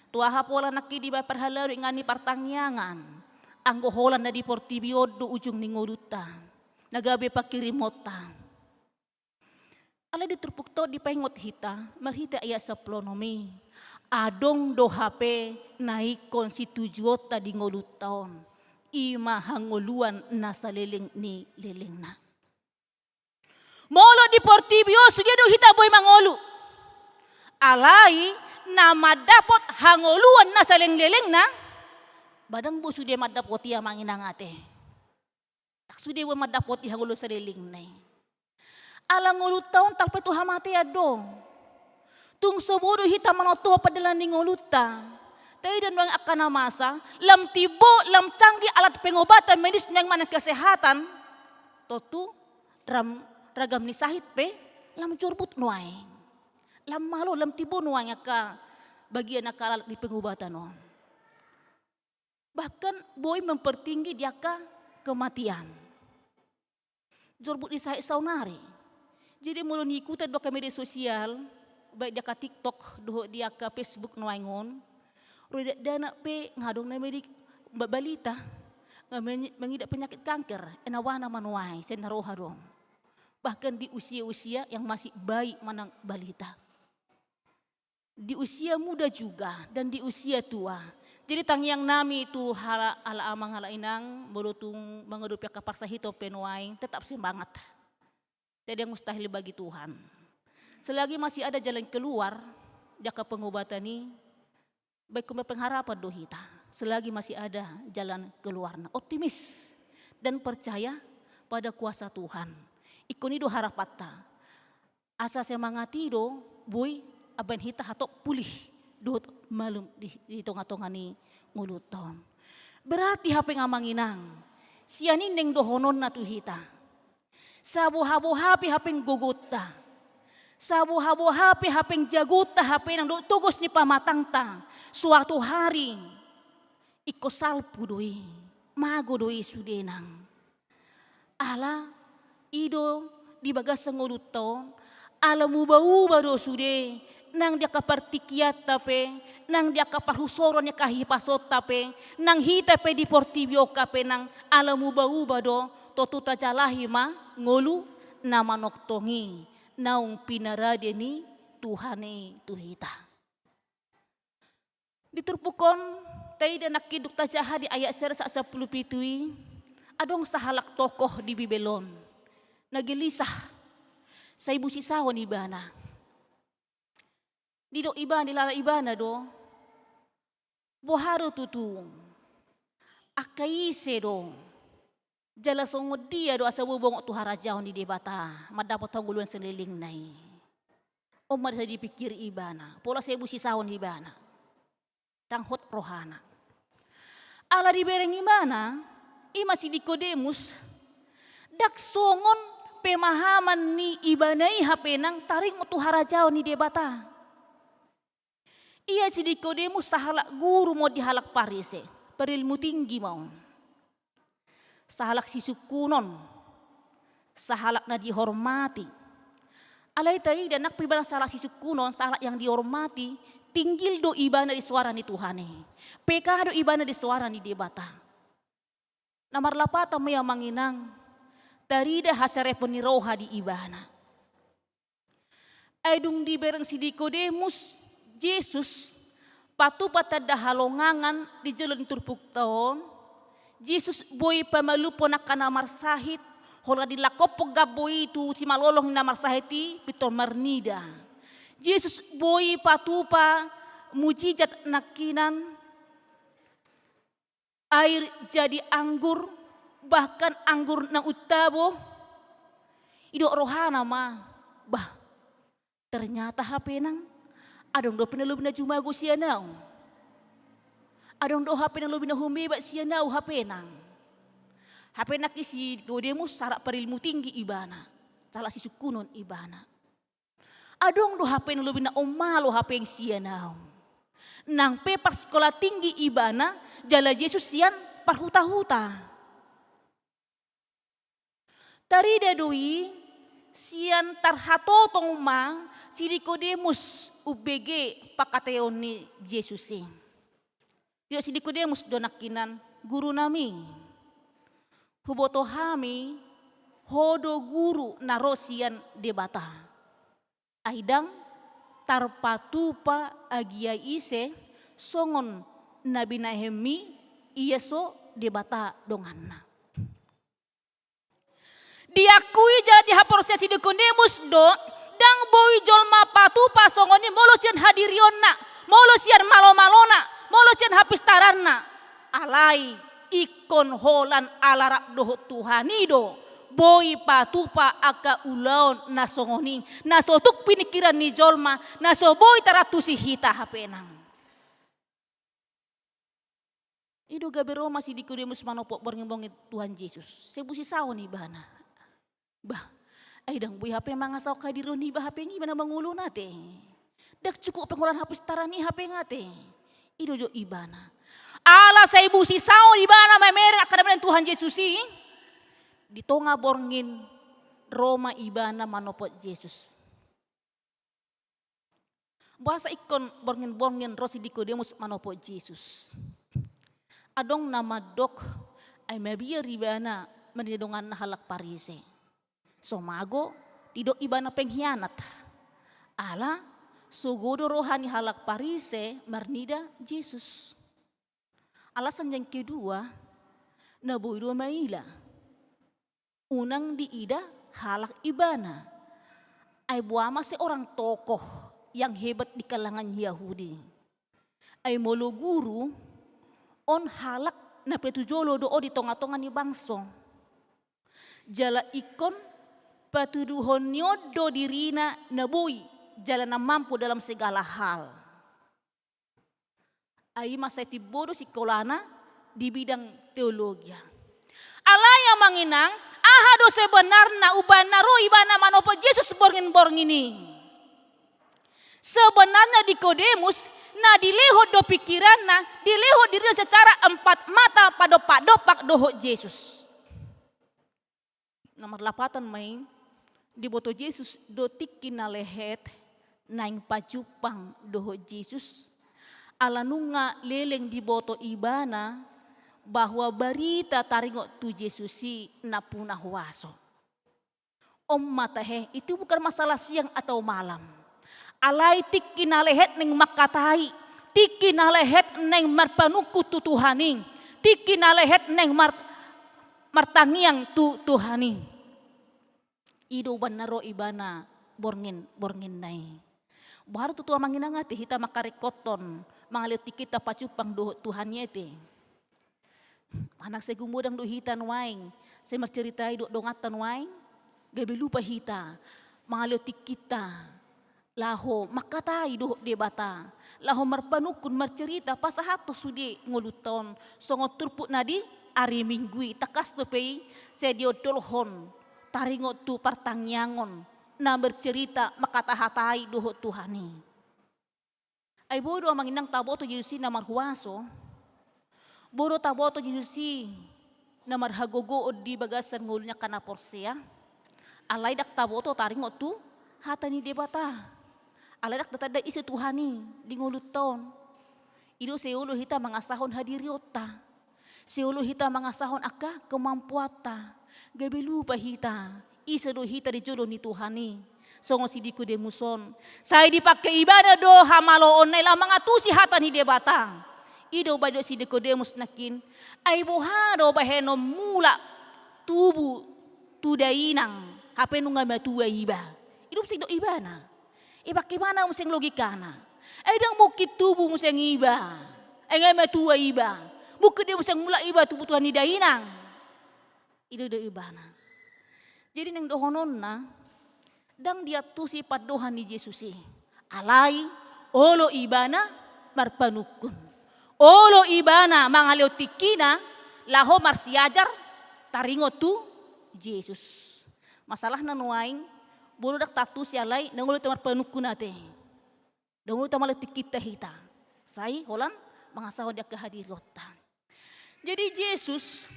Tu aha pola nangkin dibaen parhalado inganan ni partangiangan, anggo holan na di portibi on do ujung ni ngolunta, na gabe pangkirimonta? Alai di turpukta on dipaingot hita marhite ayat sampulu onom i, Adong do hape na ingkon situjuonta di ngolunta on, i ma hangoluan na saleleng ni lelengna. Molo di portibi on sude do hita boi mangolu. Alai na mandapot hangoluan na saleleng lelengna, ba ndang boi sude mandapoti, amang inang, ate. Ndang sude boi mandapoti hangoluan salelengna i. Ala ngolunta on tarpatupa tu hamatean do. Tung so boi do hita manotohon pardalanan ni ngolunta. Taida nuaeng angka na masa, lam timbo, lam canggih alat pengobatan medis nuaeng manang kesehatan. Tontu ram, ragam ni sahit pe lam jorbut nuaeng. Lam malo, lam timbo nuaeng angka bagian angka alat di pengobatan on. Bahkan boi mempertinggi di angka kematian. Jorbut ni sahit saonari. Jadi molo niikutan do angka media sosial, baik di angka TikTok dohot di angka Facebook nuaeng on, ro di dakdanak pe nga adong na medi-, ba-, balita, nga men-, mengidap penyakit kanker, e na wana ma nuaeng, sian na roha do. Bahkan di usia-usia yang masih bayi manang balita. Di usia muda juga dan di usia tua. Jadi tangiang nami tu hala-, halak amang halak inang, molo tung mangadopi angka parsahiton pe nuaeng, tetap semangat. Tiada yang mustahil bagi Tuhan. Selagi masih ada jalan keluar di angka pengobatan i, baik, ma pengharapan do hita. Selagi masih ada jalan keluarna, optimis dan percaya pada kuasa Tuhan. Ingkon i do harapanta. Asa semangat i do boi mambahen hita hatop pulih dohot malum di, di tonga-tonga ni ngolunta on. Berarti hape, amang inang, sian i naeng dohononna tu hita. Saboha-boha pe hape gogonta. Saboha-boha pe hape jagonta hape nang dohot togos ni pamatangta. Suatu hari ingkon salpu do i. Mago do i sude nang. Ala i do di bagasan ngolunta on, ala muba-uba do sude, nang di angka partingkianta pe, nang di angka parhusoron ni angka hipasonta pe, nang hita pe di portibi on hape nang ala muba-uba do, tontu tajalahi ma ngolu na manongtong i, naung pinarade ni Tuhan i tu hita. Di turpuk on, taida nangkin dung tajaha di ayat sada sahat sampulu pitu i, adong sahalak tokoh di Bibel on na gelisah, sai busisaon ibana. Didok ibana, dilala ibana do, boha do tutu, angka ise do, jala songon dia do asa boi bongot tu harajaon ni Debata, mandapot hangoluan salelengna i. On ma sai dipikiri ibana, pola sai busisaon ibana. Ndang hot rohana. Ala dibereng ibana, i ma si Nikodemus, ndang songon pemahaman ni ibana i hape nang taringot tu harajaon ni Debata. Ia si Nikodemus sahalak guru ma on di halak Parise, parilmu tinggi ma on. Sahalak sisungkunon, sahalak na dihormati. Alai taida nang pe ibana sahalak sisungkunon, sahalak yang dihormati, tinggil do ibana di soara ni Tuhan i. Peka do ibana di soara ni Debata. Na marlapatan ma i, amang inang, tarida hasarepon ni roha di ibana. Ai dung dibereng si Nikodemus Jesus patupa tanda halongangan di jolo ni turpukta on, Jesus boi pamalumhon angka na marsahit, holan dilangkophon gambo i tu simalolong ni na marsahit i pintor marnida. Jesus boi patupa mujizat nangkinan, air jadi anggur, bahkan anggur na untabo. Didok rohana ma, bah, ternyata hape nang adong dope na lobi na jumago sian ahu. Adong do hape na lobi na humebat sian ahu hape nang. Hape nangkin si Nikodemus sahalak parilmu tinggi ibana, sahalak sisungkunon ibana. Adong do hape na lobi na ummalo hape sian ahu. Nang pe parsikola tinggi ibana jala Jesus sian parhutahuta. Tarida do i sian tarhatotong ma si Nikodemus umbege pangkataion ni Jesus i. Didok si Nikodemus do nangkinan, gurunami, huboto hami, ho do guru na ro sian Debata. Ai ndang tarpatupa agia ise songon na binahenmi, ia so Debata donganna. Diakui jala dihaporseai si Nikodemus do, ndang boi jolma patupa songon i molo sian hadirionna, molo sian malomalona, molo sian hapistaranna. Alai ingkon holan ala rap dohot Tuhan i do boi patupa angka ulaon na songon i, na so tuk piningkiran ni jolma, na so boi tarantusi hita hape nang. I do gabe ro ma si Nikodemus manopot borngin-borngin Tuhan Jesus. Sai busisaon ibana. Bah, ai ndang boi hape mangasahon hadirion iba hape, ibana mangoloi ate. Ndang cukup pe holan hapistaran i hape ate. I do jo ibana. Ala sai busisaon ibana mamereng angka na binahen Tuhan Jesus i. Di tonga borngin ro ma ibana manopot Jesus. Boasa ingkon borngin-borngin ro si Nikodemus manopot Jesus? Adong na mandok, ai mabiar ibana marnida donganna halak Parise. So mago didok ibana pengkhianat. Ala sogo do roha ni halak Parise marnida Jesus. Alasan yang kedua, na boi do maila unang diida halak ibana. Ai boha ma seorang tokoh yang hebat di kalangan Yahudi. Ai molo guru, on halak na patujolo do on di tonga-tonga ni bangso. Jala ingkon patuduhon ni on do dirina na boi jala na mampu dalam segala hal. Ai ma sai timbo do sikolana di bidang teologia. Alai amang inang, aha do sebenarna umbahen na ro ibana manopot Jesus borngin-borngin i? Sebenarna Nikodemus na dilehon do pingkiranna, dilehon dirina secara empat mata, padompak-dompak dohot Jesus. Na marlapatan ma i, diboto Jesus do tingki na lehet naeng pajumpang dohot Jesus. Ala nunga leleng diboto ibana bahwa barita taringot tu Jesus i nampuna huaso. On ma tahe, itu bukan masalah siang atau malam. Alai tingki na lehet naeng mangkatai, tingki na lehet naeng marpanungkun tu Tuhan i, tingki na lehet naeng mar-, martangiang tu Tuhan i. I do umbahen na ro ibana borngin, borngin na i. Boha do tutu amang inang ate hita mangkaringkothon mangalehon tingkinta pajumpang dohot Tuhan i ate? Manang sai gumodang do hita nuaeng, sai marcerita i dohot donganta nuaeng, gabe lupa hita mangalehon tingkinta laho mangkatai dohot Debata, laho marpanungkun, marcerita, pasahathon sude ngolunta on songon turpuk na di ari Minggu i. Tangkas dope i sai diondolhon taringot tu partangiangon na marcerita, mangkatahatai dohot Tuhan i. Ai boi do amang inang taboto Jesus i na marhuaso, boi do taboto Jesus i na marhagogoon di bagasan ngolu ni angka na porsea. Alai ndang taboto taringot tu hata ni Debata. Alai ndang tatanda ise Tuhan i di ngolunta on. I do sai olo hita mangasahon hadirionta. Sai olo hita mangasahon angka kemampuanta, gabe lupa hita ise do hita di jolo ni Tuhan i. Songon si Nikodemus on, sai dipangke ibana do hamaloonna i laho mangantusi hata ni Debata. I do umbahen didok si Nikodemus nangkin, ai boha do bahenon mulak tubu tu dainang hape nunga matua iba? I do muse didok ibana. Ai bagaimana muse logikana? Ai ndang mungkin tubu muse iba, ai nga matua iba, mungkin dia muse mulak iba tubu tu hata ni dainang. I do didok ibana. Jadi naeng dohononna, ndang diantusi pandohan ni Jesus i. Alai olo ibana marpanungkun. Olo ibana mangalehon tingkina laho marsiajar taringot tu Jesus. Masalahna nuaeng, boi do ndang taantusi alai naung olo hita marpanungkun ate. Naung olo hita mangalehon tingkinta hita. Sai holan mangasahon di angka hadirionta. Jadi Jesus,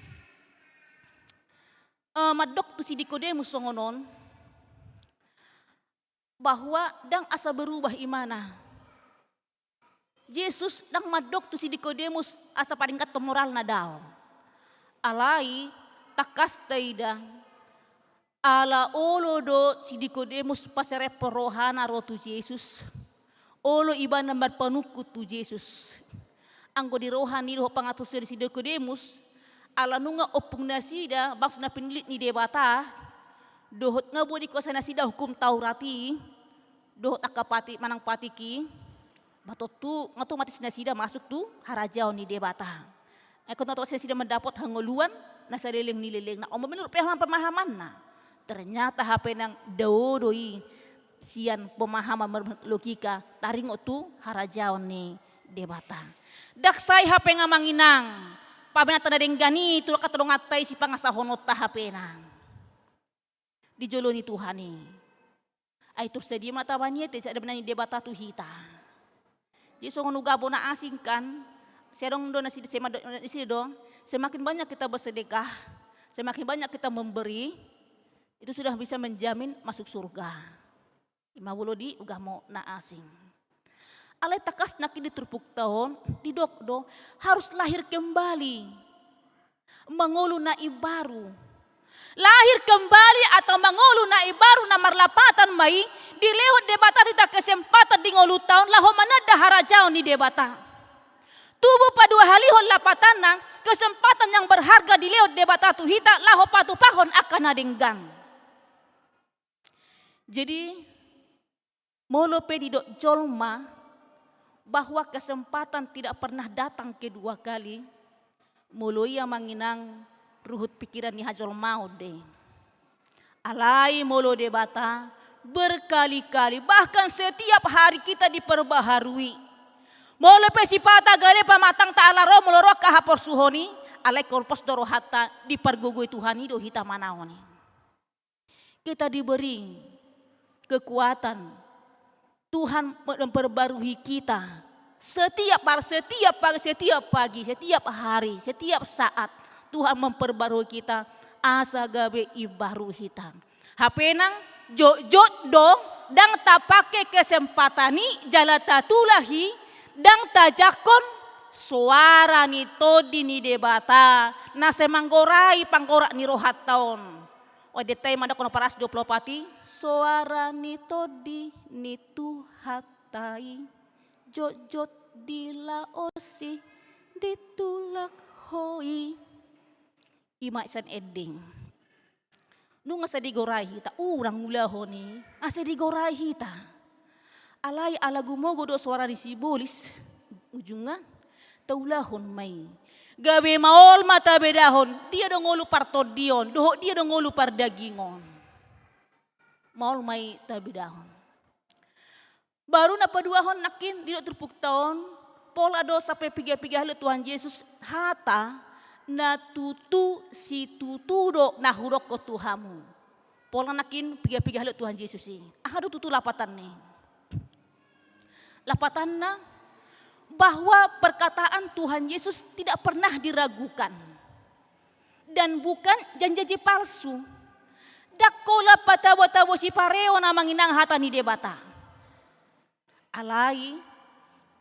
eh, mandok tu si Nikodemus songon on, bahwa ndang asa berubah imana. Jesus ndang mandok tu si Nikodemus asa padengganhon moralna, daong. Alai tangkas taida, ala olo do si Nikodemus paserep rohana ro tu Jesus. Olo ibana marpanungkun tu Jesus. Anggo di roha ni dohot pangantusion ni si Nikodemus, ala nunga ompung nasida bangso na pinillit ni Debata, dohot nga boi dikuasai nasida Hukum Taurat i, dohot angka patik, manang patik i, ba tontu nga otomatis nasida masuk tu harajaon ni Debata. Nga otomatis nasida mandapot hangoluan na saleleng ni lelengna. On ma menurut pemahaman-pemahamanna. Ternyata hape nang dao do i sian pemahaman menurut logika taringot tu harajaon ni Debata. Ndang sai hape nang amang inang, pambahenanta na denggan i tu angka tongtonganta i sipangasahononta hape nang. Di jolo ni Tuhan i. Ai tung sadia ma na tabanian i, sai tabanian ni Debata tu hita. Jadi songon ugamo na asing kan, sai adong do nasida, sai ma do, nasida do, semakin banyak kita bersedekah, semakin banyak kita memberi, itu sudah bisa menjamin masuk surga. I ma molo di ugamo na asing. Alai tangkas nangkin di turpukta on, didok do, harus lahir kembali. Mangolu na imbaru. Lahir kembali atau mangolu na imbaru na marlapatan ma i, dilehon Debata tu hita kesempatan di ngolunta on laho mananda harajaon ni Debata. Tubu paduahalihon lapatanna, kesempatan yang berharga dilehon Debata tu hita laho patupahon angka na denggan. Jadi, molo pe didok jolma bahwa kesempatan tidak pernah datang kedua kali, molo i amang inang ruhut pikiran ni hajolmaon do i. Alai molo Debata berkali-kali, bahkan setiap hari kita diperbaharui. Molo pe sipata gale pamatangta ala ro, molo ro angka haporsuhon i, alai kolpos do rohanta, dipargogoi Tuhan i do hita manaon i. Kita diberi kekuatan. Tuhan memperbarui kita. Setiap hari, setiap pagi, setiap pagi, setiap hari, setiap saat Tuhan memperbarui kita. Asa gabe imbaru hita. Hape nang jotjot do, ndang tapake kesempatan i jala tatulahi, ndang tajangkon soara ni Tondi ni Debata, na sai manggorai panggorak ni rohanta on. Odet ai mandok na paras dua puluh opat i, soara ni Tondi ni Tuhanta i, jotjot dilaosi, ditulak Ho i. I ma sian ending. Nunga sai digorai hita, urang ulahon i, asa digorai hita. Alai ala gumogo do soara ni sibolis, ujungna taulahon ma i. Gabe maol ma tabedahon, dia do ngolu partondion, dohot dia do ngolu pardagingon. Maol ma i tabedahon. Baru na paduahon nangkin didok turpukta on, pola do sampe piga-piga hali Tuhan Jesus, hata na tutu situtu do na hudokkon tu hamu. Pola nangkin piga-piga hali Tuhan Jesus i. Aha do tutu lapatanna i? Lapatanna bahwa perkataan Tuhan Yesus tidak pernah diragukan dan bukan janji-janji palsu. Ndang holan patabo-tabo sipareon amang inang hata ni Debata. Alai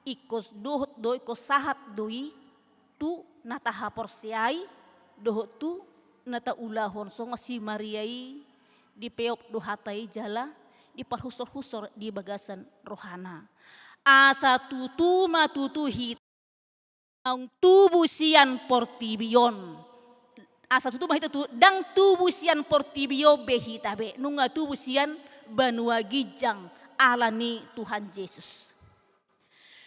ingkon dohot do, ingkon sahat do i tu na tahaporseai dohot tu na taulahon songon si Maria i, dipeop do hata i jala diparhusor-husor di bagasan rohana. Asa tutu ma tutu hita naung tubu sian portibi on. Asa tutu ma hita tu, ndang tubu sian portibi on be hita be, nunga tubu sian banua ginjang ala ni Tuhan Jesus.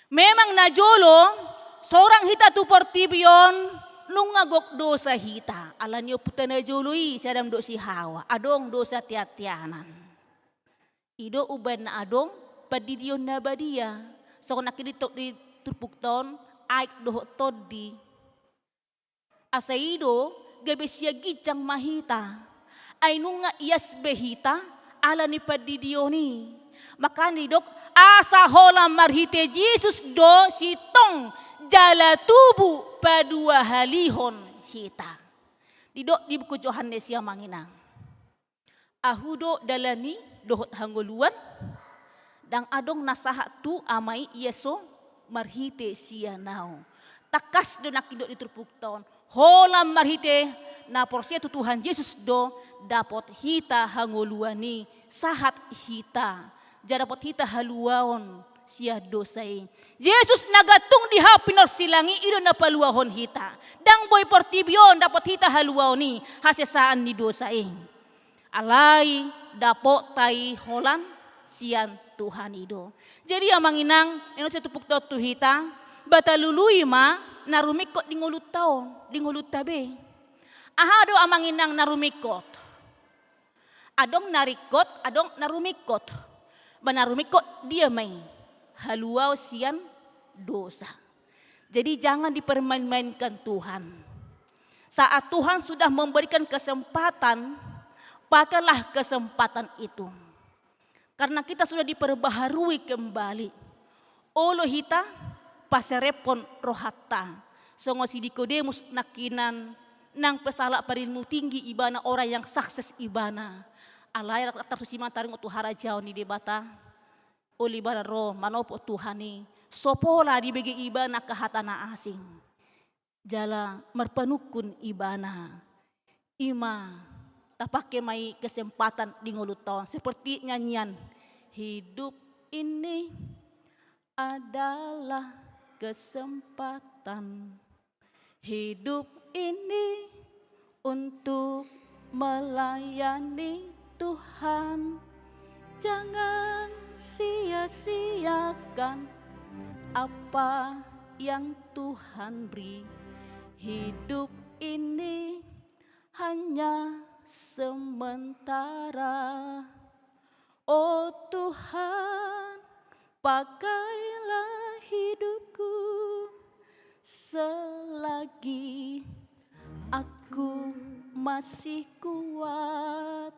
Memang na jolo, sorang hita tu portibi on, nunga gok dosa hita. Ala ni ompunta na jolo i, si Adam dohot si Hawa, adong dosa teanteanan. I do umbahen na adong pandidion na badia. Songon nangkin di to-, di turpukta on, aek dohot tondi. Asa i do gabe sian ginjang ma hita. Ai nunga ias be hita ala ni pandidion i. Makana didok, asa holan marhite Jesus do sintong jala tubu paduahalihon hita. Didok di buku Johannes i amang inang. Ahu do dalan i dohot hangoluan, ndang adong na sahat tu Ama i ia so marhite sian ahu. Tangkas do nangkin didok di turpukta on, holan marhite na porsea tu Tuhan Jesus do dapot hita hangoluan i, sahat hita, jala dapot hita haluaon sian dosa i. Jesus na gantung di hau pinorsilang i, i do na paluahon hita. Ndang boi portibi on dapot hita haluaon i, hasesaan ni dosa i. Alai dapotta i holan sian Tuhan i do. Jadi amang inang, eno sai tupuk tu hita, ba talului ma na rumingkot di ngolunta on, di ngolunta be. Aha do amang inang na rumingkot? Adong na ringkot, adong na rumingkot. Ba na rumingkot dia ma i? Haluaon sian dosa. Jadi jangan dipermain-mainkan Tuhan. Saat Tuhan sudah memberikan kesempatan, pakailah kesempatan itu. Karena kita sudah diperbaharui kembali. Olo hita paserephon rohanta. Songon si Nikodemus nangkinan, nang pesalak berilmu tinggi ibana, orang yang sukses ibana. Alai rap tarsusi ma taringot tu harajaon ni Debata. Olo ibana ro manopot Tuhan i, so pola dibege ibana angka hata na asing. Jala marpanungkun ibana. I ma, tapake ma i kesempatan di ngolunta on. Seperti nyanyian, "Hidup ini adalah kesempatan. Hidup ini untuk melayani Tuhan. Jangan sia-siakan apa yang Tuhan beri. Hidup ini hanya sementara. Oh Tuhan, pakailah hidupku selagi aku masih kuat.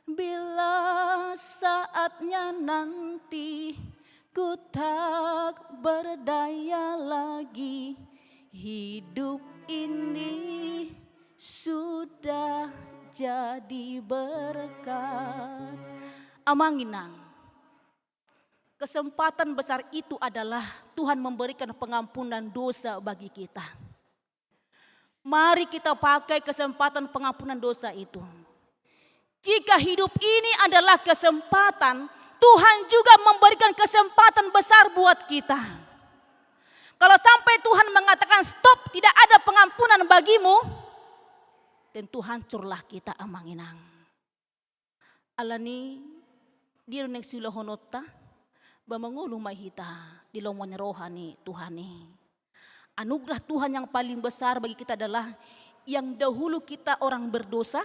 Bila saatnya nanti ku tak berdaya lagi, hidup ini sudah jadi berkat." Amang inang, kesempatan besar itu adalah Tuhan memberikan pengampunan dosa bagi kita. Mari kita pakai kesempatan pengampunan dosa itu. Jika hidup ini adalah kesempatan, Tuhan juga memberikan kesempatan besar buat kita. Kalau sampai Tuhan mengatakan, "Stop, tidak ada pengampunan bagimu," tentu hancurlah kita, amang inang. Alani dia do naeng siulahononta, ba mangolu ma hita di lomo ni roha ni Tuhan i. Anugerah Tuhan yang paling besar bagi kita adalah yang dahulu kita orang berdosa,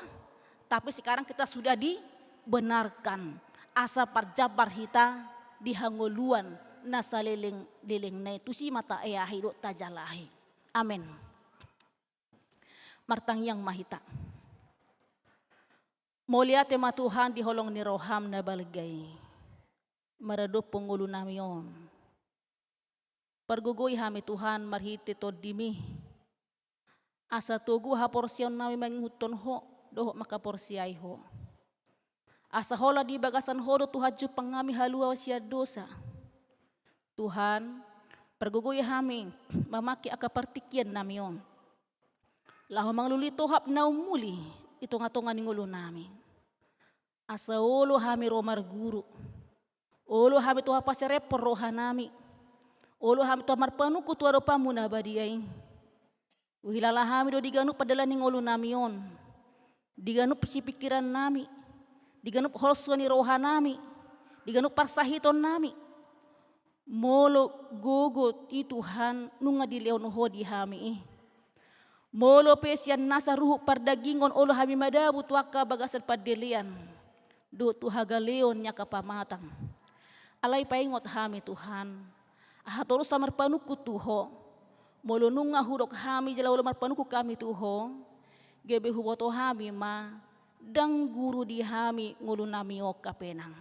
tapi sekarang kita sudah dibenarkan. Asa parjambar hita di hangoluan na saleleng-lelengna i, tusi ma taeahi dohot tajalahi. Amen. Martangiang ma hita. Mauliate ma Tuhan di holong ni roham na balga i maradophon ngolunami on. Pargogoi hami Tuhan marhite Tondim i, asa togu haporseaonnami mangihuthon Ho dohot mangkaporseai Ho. Asa holan di bagasan Ho do Tuhan jumpang hami haluaon sian dosa. Tuhan, pargogoi hami mamake angka partingkiannami on laho mangalului tohap na umuli di tonga-tonga ni ngolunami. Asa olo hami ro marguru, olo hami Tuhan paserephon rohanami, olo hami Tuhan marpanungkun tu adopanmu na badia i. Huhilala hami do di ganup pardalanan ni ngolunami on, di ganup sipingkirannami, di ganup holso ni rohanami, di ganup parsahitonnami. Molo gogo i Tuhan nunga dilehon Ho di hami i. Molo pe sian nasa ruhut pardagingon olo hami madabu tu angka bagasan pandelean dohot tu hagaleon ni angka pamatang. Alai paingot hami Tuhan, aha torus hami marpanungkun tu Ho. Molo nunga hudok hami jala olo marpanungkun hami tu Ho, gabe huboto hami ma ndang guru di hami ngolunami on angka pe nang.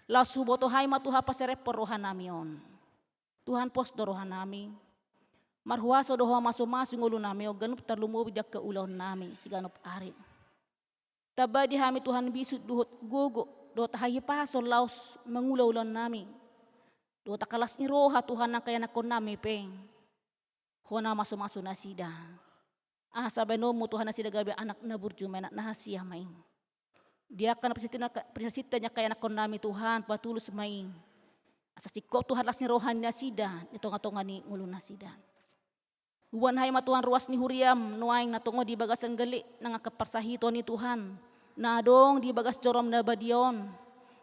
Laos huboto hami ma Tuhan paserephon rohanami on. Tuhan, pos do rohanami. Marhuaso do Ho masu-masu ngolunami on ganup tarlumobi di angka ulaonnami siganup ari. Tamba di hami Tuhan bisuk dohot gogo dohot hahipason laos mangula ulaonnami dohot angka las ni roha Tuhan angka ianakkonnami pe. Ho na masu-masu nasida. Asa baenonmu Tuhan nasida gabe anak na burju ma i, anak na hasea ma i. Di angka na parsitehon, parsitehon ni angka ianakkonnami Tuhan, patulus ma i. Asa singkop Tuhan las ni roha ni nasida di tonga-tonga ni ngolu nasida. Huboan hami ma Tuhan ruas ni huriam nuaeng na tongon di bagasan gellek nang angka parsahiton i Tuhan, na adong di bagas jorom na badia on,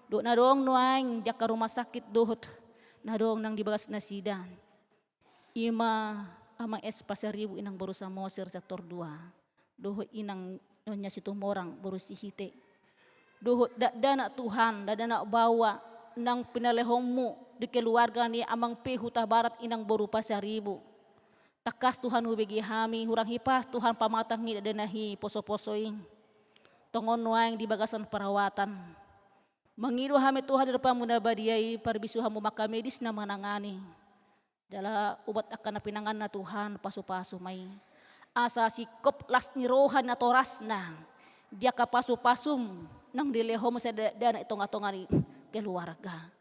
dohot na adong nuaeng di angka rumah sakit dohot na adong nang di bagas nasida. I ma Amang S Pasaribu, Inang boru Samosir Sator dua, dohot Inang Nyonya Situmorang boru Sihite, dohot dakdanak Tuhan, dakdanak baoa nang pinalehonmu di keluarga ni Amang P Hutabarat, Inang boru Pasaribu. Tangkas Tuhan hubege hami, hurang hipas Tuhan pamatang i dakdanak i poso-poso i. Tongon nuaeng di bagasan perawatan. Mangido hami Tuhan di adopanmu na badia i, parbisuhanmu ma angka medis na manangani. Jala ubat angka na pinanganna Tuhan, pasu-pasu ma i. Asa singkop las ni roha natorasna di angka pasu-pasum nang dilehonmu sada dakdanak i tonga-tonga ni keluarga.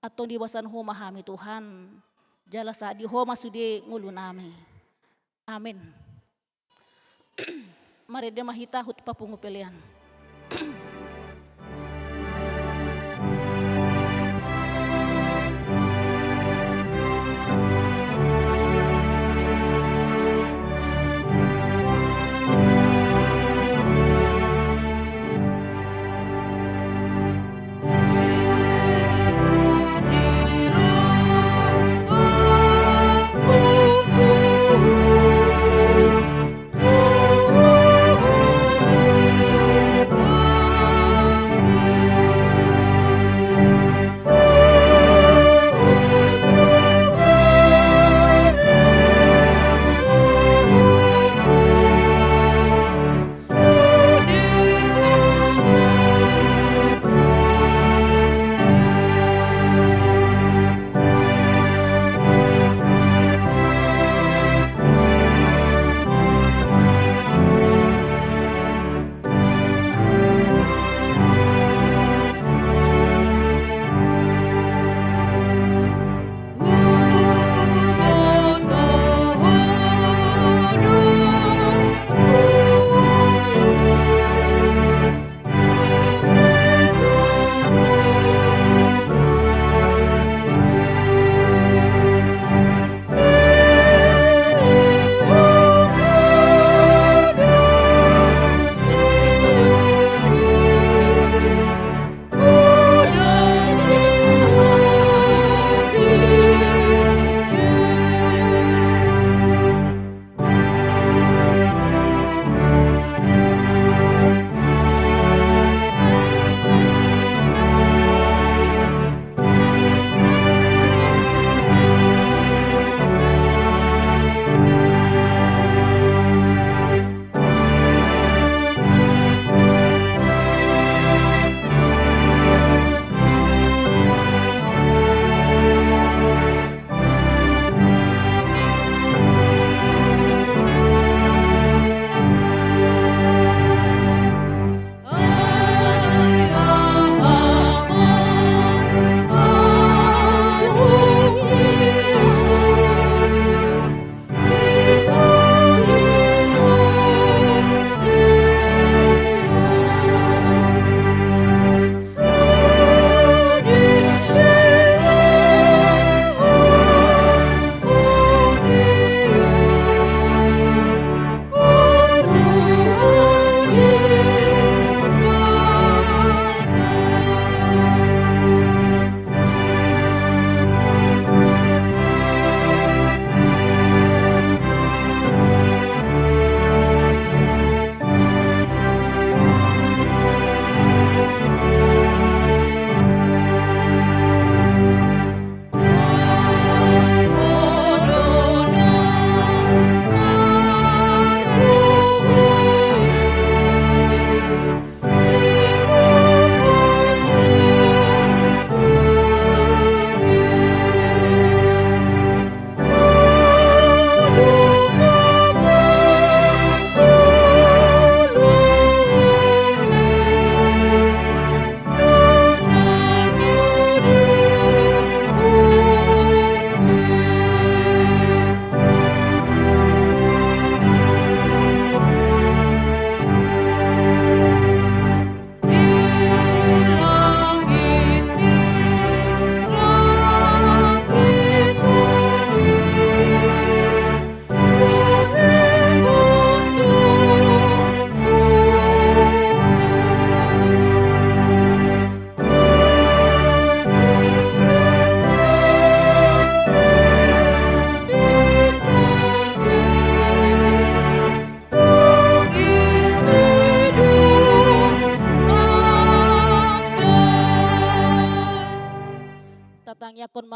Antong dibasan Ho ma hami Tuhan, jala sahat di Ho ma sude ngolunami. Amen. Marende ma hita huhut papungu pelean.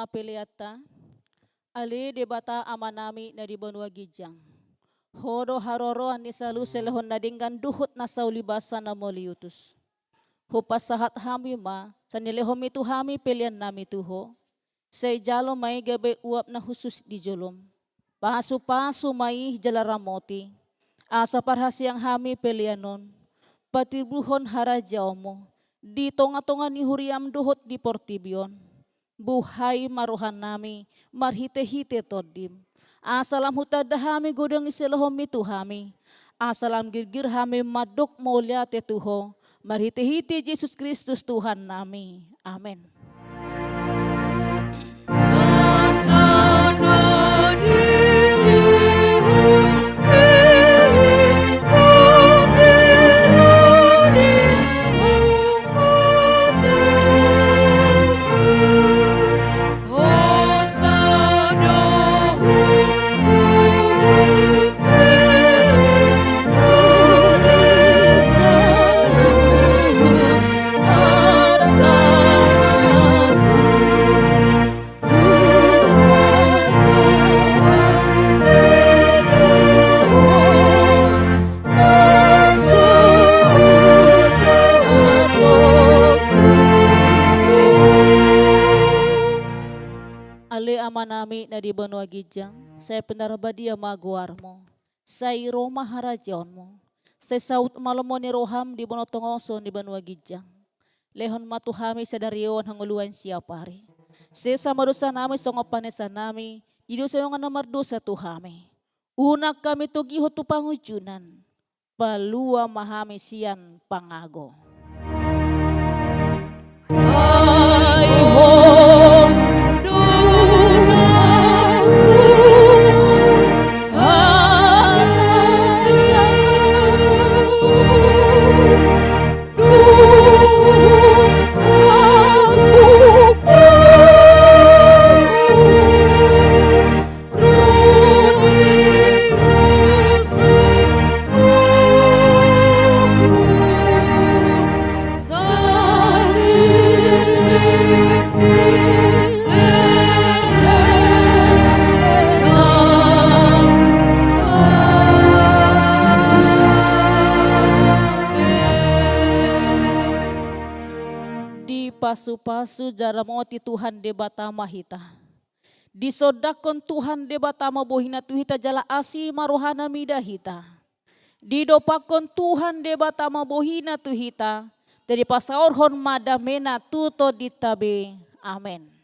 Peleanta. Ale Debata Amanami na di banua ginjang, Ho do haroroan ni saluhut silehon na denggan dohot na saulibasa na mauliutus. Hupasahat hami ma, sai nilehonmi tu hami peleannami tu Ho. Sai jalo ma i gabe uap na hushus di jolom. Pasupasu ma i jala ramoti, asa parhaseang hami pelean on, patimbulhon harajaonmu di tongatonga ni huriam dohot di portibi on. Buhai ma rohanami marhitehite Tondim, asa lam hutanda hami godang ni silehonmi tu hami, asa lam girgir hami mandok mauliate tu Ho, marhitehite Jesus Kristus Tuhannami. Amen. Ale Amanami na di banua ginjang, sai pinarbadia ma goarmu. Sai ro ma harajaonmu. Sai saut ma lomo ni roham di banua tongason di banua ginjang. Lehon ma tu hami sadari on hangoluan siapari. Sesa ma dosanami songon panesanami di dosa ni dongan na mardosa tu hami. Unang hami togihon tu pangunjunan. Palua ma hami sian pangago. Dipasupasu jala ramoti Tuhan Debata ma hita. Disondangkon Tuhan Debata ma bohina tu hita jala asi ma rohana mida hita. Didompakkon Tuhan Debata ma bohina tu hita, jadi pasaorhon ma damena tu tondinta be. Amen.